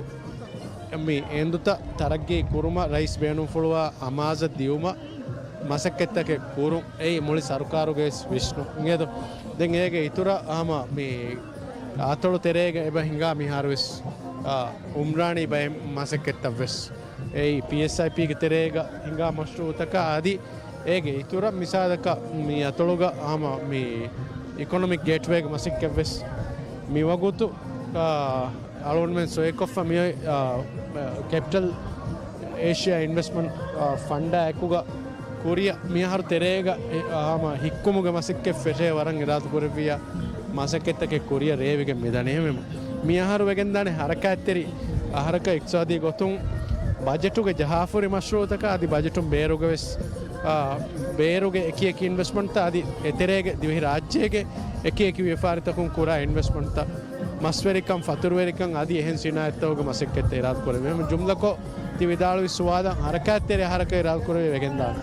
މި އެނދުތައް ތަރައްގީ ކުރުމަށް ރައީސް ބޭނުންފުޅުވާ އަމާޒަށް ދިއުމަށް މަސައްކަތްތަކެއް ކުރުން އެއީ މުޅި ސަރުކާރުގެ ވެސް ވިސްނުން އިނގޭތޯ. ދެން އޭގެ އިތުރަށް ހަމަ މި އަތޮޅު ތެރޭގަ އެބަ ހިނގާ މިހާރު ވެސް، އާ، އުމްރާނީ ބައެއް މަސައްކަތްތައް ވެސް އެއީ ޕީއެސްއައިޕީގެ ތެރޭގަ ހިނގާ މަޝްރޫޢުތަކާ އަދި އޭގެ އިތުރަށް މިސާލަކަށް މި އަތޮޅުގަ ހަމަ މި އިކޮނޮމިކް ގޭޓްވޭގެ މަސައްކަތްވެސް މިވަގުތު، އާ، އަޅުގަނޑުމެން ސޮއިކޮށްފަ މިއޮތް، އާ، ކެޕިޓަލް އޭޝިއާ އިންވެސްޓްމަންޓް، އާ، ފަންޑާ އެކުގަ ކުރިއަށް މިއަހަރު ތެރޭގަ އެ، އާ، ހަމަ ހިއްކުމުގެ މަސައްކަތް ފެށޭ ވަރަށް އިރާދަކުރެއްވިއްޔާ މަސައްކަތްތަކެއް ކުރިއަށް ރޭވިގެން މިދަނީ. އެހެންވީމަ މިއަހަރު ވެގެންދާނެ ހަރަކާތްތެރި އަހަރަކަށް އިޤްތިޞާދީ ގޮތުން ބަޖެޓުގެ ޖަހާފުރި މަޝްރޫޢުތަކާ އަދި ބަޖެޓުން ބޭރުގެ ވެސް، އާ، ބޭރުގެ އެކި އެކި އިންވެސްޓްމަންޓްތައް އަދި އެތެރޭގެ ދިވެހި ރާއްޖޭގެ އެކި އެކި ވިޔަފާރިތަކުން ކުރާ އިންވެސްޓްމަންޓްތައް، މަސްވެރިކަން، ފަތުރުވެރިކަން އަދި އެހެން ސިނާއަތްތަކުގެ މަސައްކަތްތައް އިރާދަކުރެއްވި. އެހެން ޖުމްލަކޮށް ތި ވިދާޅުވި ސުވާލަށް ހަރަކާތްތެރި އަހަރަކަށް އިރާދަކުރެވި ވެގެންދާނެ.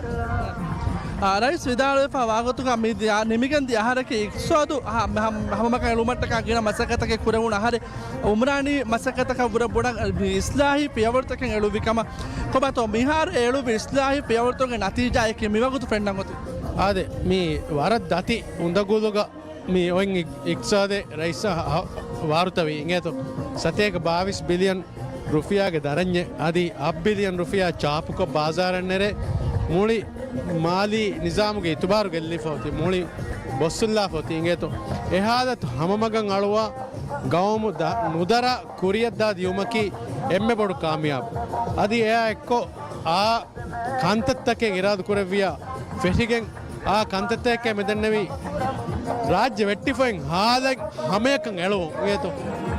އާ، ރައީސް ވިދާޅުވެފަ ވާގޮތުގަ މި ދިޔަ-، ނިމިގެން ދިޔަ އަހަރަކީ އިޤްތިޞާދު ހަ-، ހަ-، ހަމަމަކަށް އެޅުމަށްޓަކާ ގިނަ މަސައްކަތްތަކެއް ކުރެވުނު އަހަރެއް. އުމްރާނީ މަސައްކަތަކަށް ވުރެ ބޮޑަށް އިސްލާހީ ފިޔަވަޅުތަކެއް އެޅުއްވި ކަމަށް. ކޮބާތޯ މިހާރު އެ އެޅުއްވި އިސްލާހީ ފިޔަވަޅުތަކުގެ ނަތީޖާއަކީ މިވަގުތު ފެންނަން އޮތީ؟ އާދެ، މި ވަރަށް ދަތި އުނދަގުލުގަ މި އޮތް އި-، އިޤްތިޞާދެއް ރައީސާ ހަ-، ވާރުތަވީ އިނގޭތޯ. ސަތޭކަ ބާވީސް ބިލިއަން ރުފިޔާގެ ދަރަންޏެއް އަދި އަށް ބިލިއަން ރުފިޔާ ޗާޕުކޮށް ބާޒާރަށް ނެރެ މުޅި މާލީ ނިޒާމުގެ އިތުބާރު ގެއްލިފަ އޮތީ، މުޅި ބޮއްސުންލާފަ އޮތީ އިނގޭތޯ. އެ ހާލަތު ހަމަމަގަށް އަޅުވާ ގައުމު ދަ-، ނުދަރާ ކުރިއަށްދާ ދިޔުމަކީ އެންމެ ބޮޑު ކާމިޔާބު. އަދި އެއާ އެއްކޮށް އާ ކަންތައްތަކެއް އިރާދަކުރެއްވިޔާ ފެށިގެން އާ ކަންތައްތަކެއް މިދެންނެވީ ރާއްޖެ ވެއްޓިފައިން ހާލަތް ހަމަޔަކަށް އެޅުވުން އިނގޭތޯ.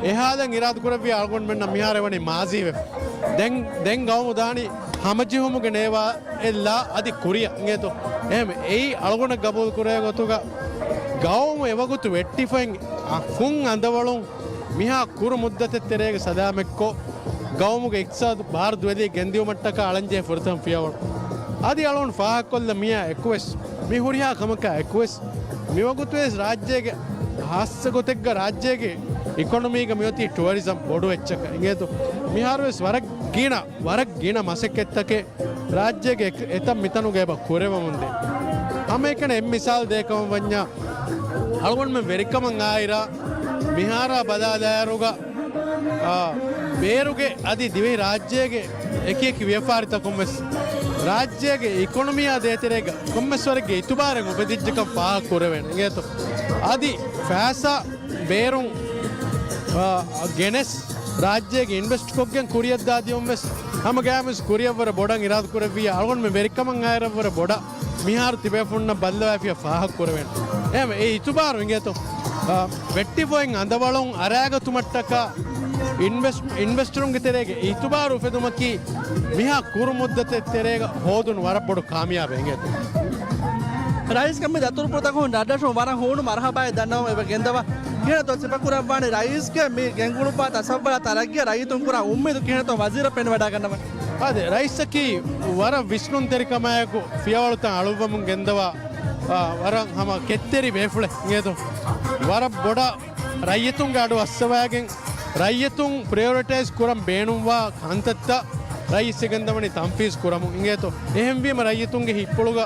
އެ ހާލަތް އިރާދަކުރެއްވިޔާ އަޅުގަނޑުމެންނަށް މިހާރު ވަނީ މާޒީވެފަ. ދެން، ދެން ގައުމު ދާނީ ހަމަޖެހުމުގެ ނޭވާއެއްލާ އަދި ކުރިއަށް އިނގޭތޯ. އެހެން އެއީ އަޅުގަނޑަށް ގަބޫލު ކުރޭ ގޮތުގަ ގައުމު އެވަގުތު ވެއްޓިފައިން އަ-، ފުން އަނދަވަޅުން މިހާ ކުރު މުއްދަތެއް ތެރޭގަ ސަލާމަތްކޮށް، ގައުމުގެ އިޤްތިޞާދު ބާރު ދުވެލީ ގެންދިއުމަށްޓަކާ އަޅަންޖެހޭ ފުރަތަމަ ފިޔަވަޅު. އަދި އަޅުގަނޑު ފާހަގަކޮށްލަން މިއާ އެކުވެސް، މި ހުރިހާ ކަމަކާ އެކުވެސް، މިވަގުތުވެސް ރާއްޖޭގެ ހާއްސަ ގޮތެއްގަ ރާއްޖޭގެ އިކޮނޮމީގަ މިއޮތީ ޓުއަރިޒަމް ބޮޑު އެއްޗަކަށް އިނގޭތޯ. މިހާރުވެސް ވަރަށް ގިނަ، ވަރަށް ގިނަ މަސައްކަތްތަކެއް ރާއްޖޭގެ އެކ-، އެތައް މިތަނުގަ އެބަ ކުރެވެމުންދޭ. ހަމައެކަނި އެއް މިސާލު ދޭކަމަށް ވަންޏާ، އަޅުގަނޑުމެން ވެރިކަމަށް އާއިރާ މިހާރާ ބަލާލާއިރުގަ، އާ، ބޭރުގެ އަދި ދިވެހި ރާއްޖޭގެ އެކި އެކި ވިޔަފާރިތަކުން ވެސް ރާއްޖޭގެ އިކޮނޮމީއާ ދޭތެރޭގަ ކޮންމެސް ވަރެއްގެ އިތުބާރެއް އުފެދިއްޖެކަން ފާހަގަ ކުރެވޭނެ އިނގޭތޯ. އަދި ފައިސާ ބޭރުން، އާ، ގެނެސް ރާއްޖޭގެ އިންވެސްޓްކޮށްގެން ކުރިއަށްދާ ދިޔުން ވެސް ހަމަ ގައިމުވެސް ކުރިއަށްވުރެ ބޮޑަށް އިރާދަކުރެއްވިއްޔާ އަޅުގަނޑުމެން ވެރިކަމަށް އައިރަށްވުރެ ބޮޑަށް މިހާރު ތިބޭފުންނަށް ބައްލަވައިފިޔަ ފާހަގަ ކުރެވޭނެ. އެހެން އެ އިތުބާރު އިނގޭތޯ، އާ، ވެއްޓިފައިން އަނދަވަޅުން އަރާގަތުމަށްޓަކާ އިންވެސް-، އިންވެސްޓަރުންގެ ތެރޭގެ އިތުބާރު އުފެދުމަކީ މިހާ ކުރު މުއްދަތެއް ތެރޭގަ ހޯދުން ވަރަށް ބޮޑު ކާމިޔާބެއް އިނގޭތޯ. ރައީސްގެ މި ދަތުރުފުޅުތަކުން ދަށްރަށުން ވަރަށް ހޫނު މަރުހަބާއެއް ދަންނަވަން އެބަ ގެންދަވާ. ކިހިނެއްތޯ ސިފަކުރައްވާނީ ރައީސްގެ މި ގެންގުޅުއްވާ ތަސައްވަރާ ތަރައްގީއަށް ރައްޔިތުން ކުރާ އުއްމީދު ކިހިނެއްތޯ ވަޒީރަށް ފެނިވަޑައިގަންނަވަން؟ އާދެ، ރައީސަކީ ވަރަށް ވިސްނުންތެރިކަމާއެކު ފިޔަވަޅުތައް އަޅުއްވަމުން ގެންދަވާ، އާ، ވަރަށް ހަމަ ކެތްތެރި ބޭފުޅެއް އިނގޭތޯ. ވަރަށް ބޮޑަށް ރައްޔިތުންގެ އަޑު އައްސަވައިގެން، ރައްޔިތުން ޕްރިއޮރިޓައިޒް ކުރަން ބޭނުންވާ ކަންތައްތައް ރައީސް ގެންދަވަނީ ތަންފީޒް ކުރަމުން އިނގޭތޯ. އެހެންވީމަ ރައްޔިތުންގެ ހިތްޕުޅުގަ،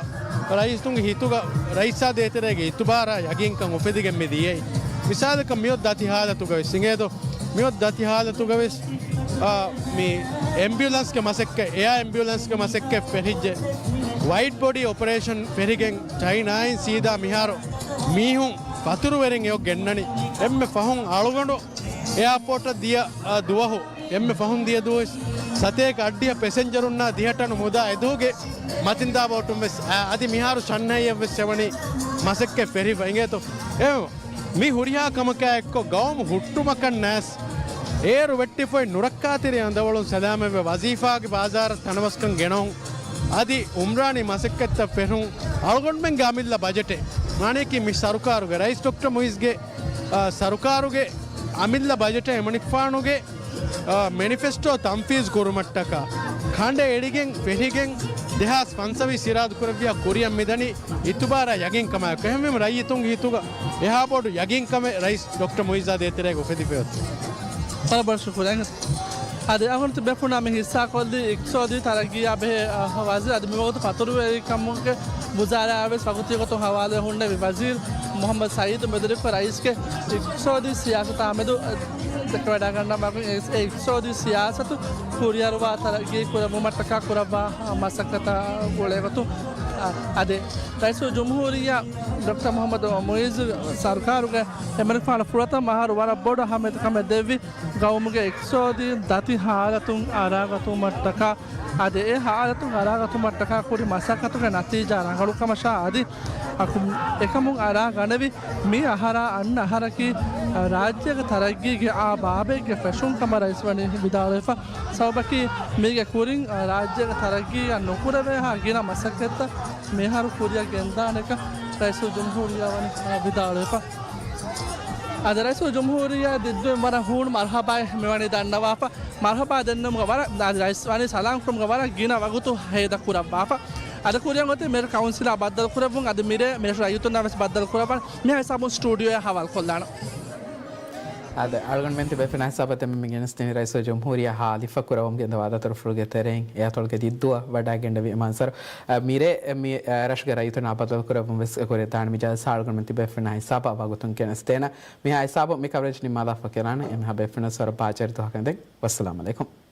ރައީސްގެ ހިތުގަ ރައީސާ ދޭތެރޭގެ އިތުބާރާ ޔަގީންކަން އުފެދިގެން މި ދިޔައީ. މިސާލަކަށް މިއޮތް ދަތި ހާލަތުގަވެސް އިނގޭތޯ. މިއޮތް ދަތި ހާލަތުގަވެސް، އާ، މި އެމްބިއުލަންސްގެ މަސައްކަތް، އެއާ އެމްބިއުލަންސްގެ މަސައްކަތް ފެށިއްޖެ. ވައިޑް ބޮޑީ އޮޕަރޭޝަން ފެށިގެން ޗައިނާއިން ސީދާ މިހާރު މީހުން ފަތުރުވެރިން އެއޮށް ގެންނަނީ. އެންމެ ފަހުން އަޅުގަނޑު އެއާޕޯޓަށް ދިޔަ، އާ، ދުވަހު، އެންމެ ފަހުން ދިޔަ ދުވަހު ސަތޭކަ އަށްޑިހަ ޕެސެންޖަރުންނާ ދިހަ ޓަނު މުދާ އެދުވަހުގެ މަތިންދާ ބޯޓުން ވެސް، އާ، އަދި މިހާރު ޝަންހައިއަށް ވެސް އެވަނީ މަސައްކަތް ފެށިފަ އިނގޭތޯ. އެ މި ހުރިހާ ކަމަކާ އެއްކޮށް ގައުމު ހުއްޓުމަކަށް ނައިސް، އޭރު ވެއްޓިފައި ނުރައްކާތެރި އަނދަވަޅުން ސަލާމަތްވެ ވަޒީފާގެ ބާޒާރަށް ތަނަވަސްކަން ގެނައުން، އަދި އުމްރާނީ މަސައްކަތްތައް ފެށުން، އަޅުގަނޑުމެންގެ އަމިއްލަ ބަޖެޓެއް، މާނަޔަކީ މި ސަރުކާރުގެ، ރައީސް ޑޮކްޓަރ މުއިޒްގެ، އާ، ސަރުކާރުގެ އަމިއްލަ ބަޖެޓަށް އެމަނިކުފާނުގެ، އާ، މެނިފެސްޓޯ ތަންފީޒް ކުރުމަށްޓަކާ ކަނޑައެޅިގެން ފެށިގެން ދެހާސް ފަންސަވީސް އިރާދަކުރެއްވިޔާ ކުރިއަށް މިދަނީ އިތުބާރާ ޔަގީންކަމާއެކު. އެހެންވީމަ ރައްޔިތުންގެ ހިތުގަ އެހާ ބޮޑު ޔަގީންކަމެއް ރައީސް ޑޮކްޓަރ މުއިއްޒާ ދޭތެރޭގަ އުފެދިފައި އޮތީ. ވަރަށް ބޮޑަށް ޝުކުރިއްޔާ. އަދި އަޅުގަނޑު ބޭފުޅުންނާ މި ހިއްސާކޮށްލީ އިޤްތިޞާދީ ތަރައްގީއާ ބެހޭ، އަ، ވަޒީރު. އަދި މިވަގުތު ފަތުރުވެރިކަމުގެ ވުޒާރާއާ ވެސް ވަގުތީ ގޮތުން ހަވާލުވެ ހުންނެވި ވަޒީރު މުޙައްމަދު ސައީދު މެދުވެރިކޮށް ރައީސްގެ އިޤްތިޞާދީ ސިޔާސަތާ މެދު، އަ، ދެކެވަޑައިގަންނަވާ އެ، އެ އިޤްތިޞާދީ ސިޔާސަތު ކުރިއަރުވާ ތަރައްގީ ކުރެއްވުމަށްޓަކާ ކުރައްވާ މަސައްކަތާ ގުޅޭގޮތުން، އަ، އަދި ރައީސުލްޖުމްހޫރިއްޔާ ޑޮކްޓަރ މުޙައްމަދު މުއިއްޒު ސަރުކާރުގެ އެމަނިކުފާނު ފުރަތަމަ އަހަރު ވަރަށް ބޮޑު އަހައްމިޔަތުކަމެއް ދެއްވި ގައުމުގެ އިޤްތިޞާދީ ދަތި ހާލަތުން އަރާގަތުމަށްޓަކާ، އަދި އެ ހާލަތުން އަރާގަތުމަށްޓަކާ ކުރި މަސައްކަތުގެ ނަތީޖާ ރަނގަޅުކަމަށާ އަދި އަކު-، އެކަމުން އަރާ ގަނެވި މި އަހަރާ އަންނަ އަހަރަކީ، އަ، ރާއްޖޭގެ ތަރައްގީގެ އާ ބާބެއްގެ ފެށުން ކަމަށް ރައީސް ވަނީ ވިދާޅުވެފަ. ސަބަބަކީ މީގެ ކުރިން، އަ، ރާއްޖޭގެ ތަރައްގީއަށް ނުކުރެވޭހާ ގިނަ މަސައްކަތްތައް މިހާރު ކުރިއަށް ގެންދާނެކަން ރައީސުލްޖުމްހޫރިއްޔާ ވަނީ، އަ، ވިދާޅުވެފަ. އަދި ރައީސުލްޖުމްހޫރިއްޔާ ދިއްދުވިން ވަރަށް ހޫނު މަރުޙަބާއެއް މިވަނީ ދަންނަވާފަ. މަރުޙަބާ ދެންނެވުމުގަ ވަރަށް، އަދި ރައީސް ވަނީ ސަލާމް ކުރުމުގަ ވަރަށް ގިނަ ވަގުތު ހޭދަ ކުރައްވާފަ. އަދި ކުރިއަށް އޮތީ މިރޭ ކައުންސިލާ ބައްދަލު ކުރެއްވުން، އަދި މިރޭ މިރޭ ރައްޔިތުންނާ ވެސް ބައްދަލު ކުރައްވާން. މިހާ ހިސާބުން ސްޓޫޑިއޯއަށް ހަވާލު ކޮށްލާނަން. އާދެ، އަޅުގަނޑުމެން ތިބޭފުޅުންނާ ހިސާބަށް ދެންމެ މި ގެނެސްދިނީ ރައީސުލްޖުމްހޫރިއްޔާ ހާލިފަ ކުރައްވަމުން ގެންދަވާ ދަތުރުފުޅުގެ ތެރެއިން އެއާތޮޅުގެ ދިއްދުއަށް ވަޑައިގެންނެވި މަންޒަރު. އަ، މިރޭ މި، އަ، ރަށުގެ ރައްޔިތުންނާ ބައްދަލު ކުރެއްވުން ވެސް ކުރިއަށް ދާނެ. މި ޖަލްސާ އަޅުގަނޑުމެން ތިބޭފުޅުންނާ ހިސާބަށް ވަގުތުން ގެނެސްދޭނަން. މިހާ ހިސާބުން މި ކަވަރޭޖް ނިންމާލާފަ ކެރާނެ. އެންމެހާ ބޭފުޅުންނަށް ވަރަށް ބާއްޖަވެރި ދުވަހަކަށް އެދެން. ވައްސަލާމް އަލައިކުމް.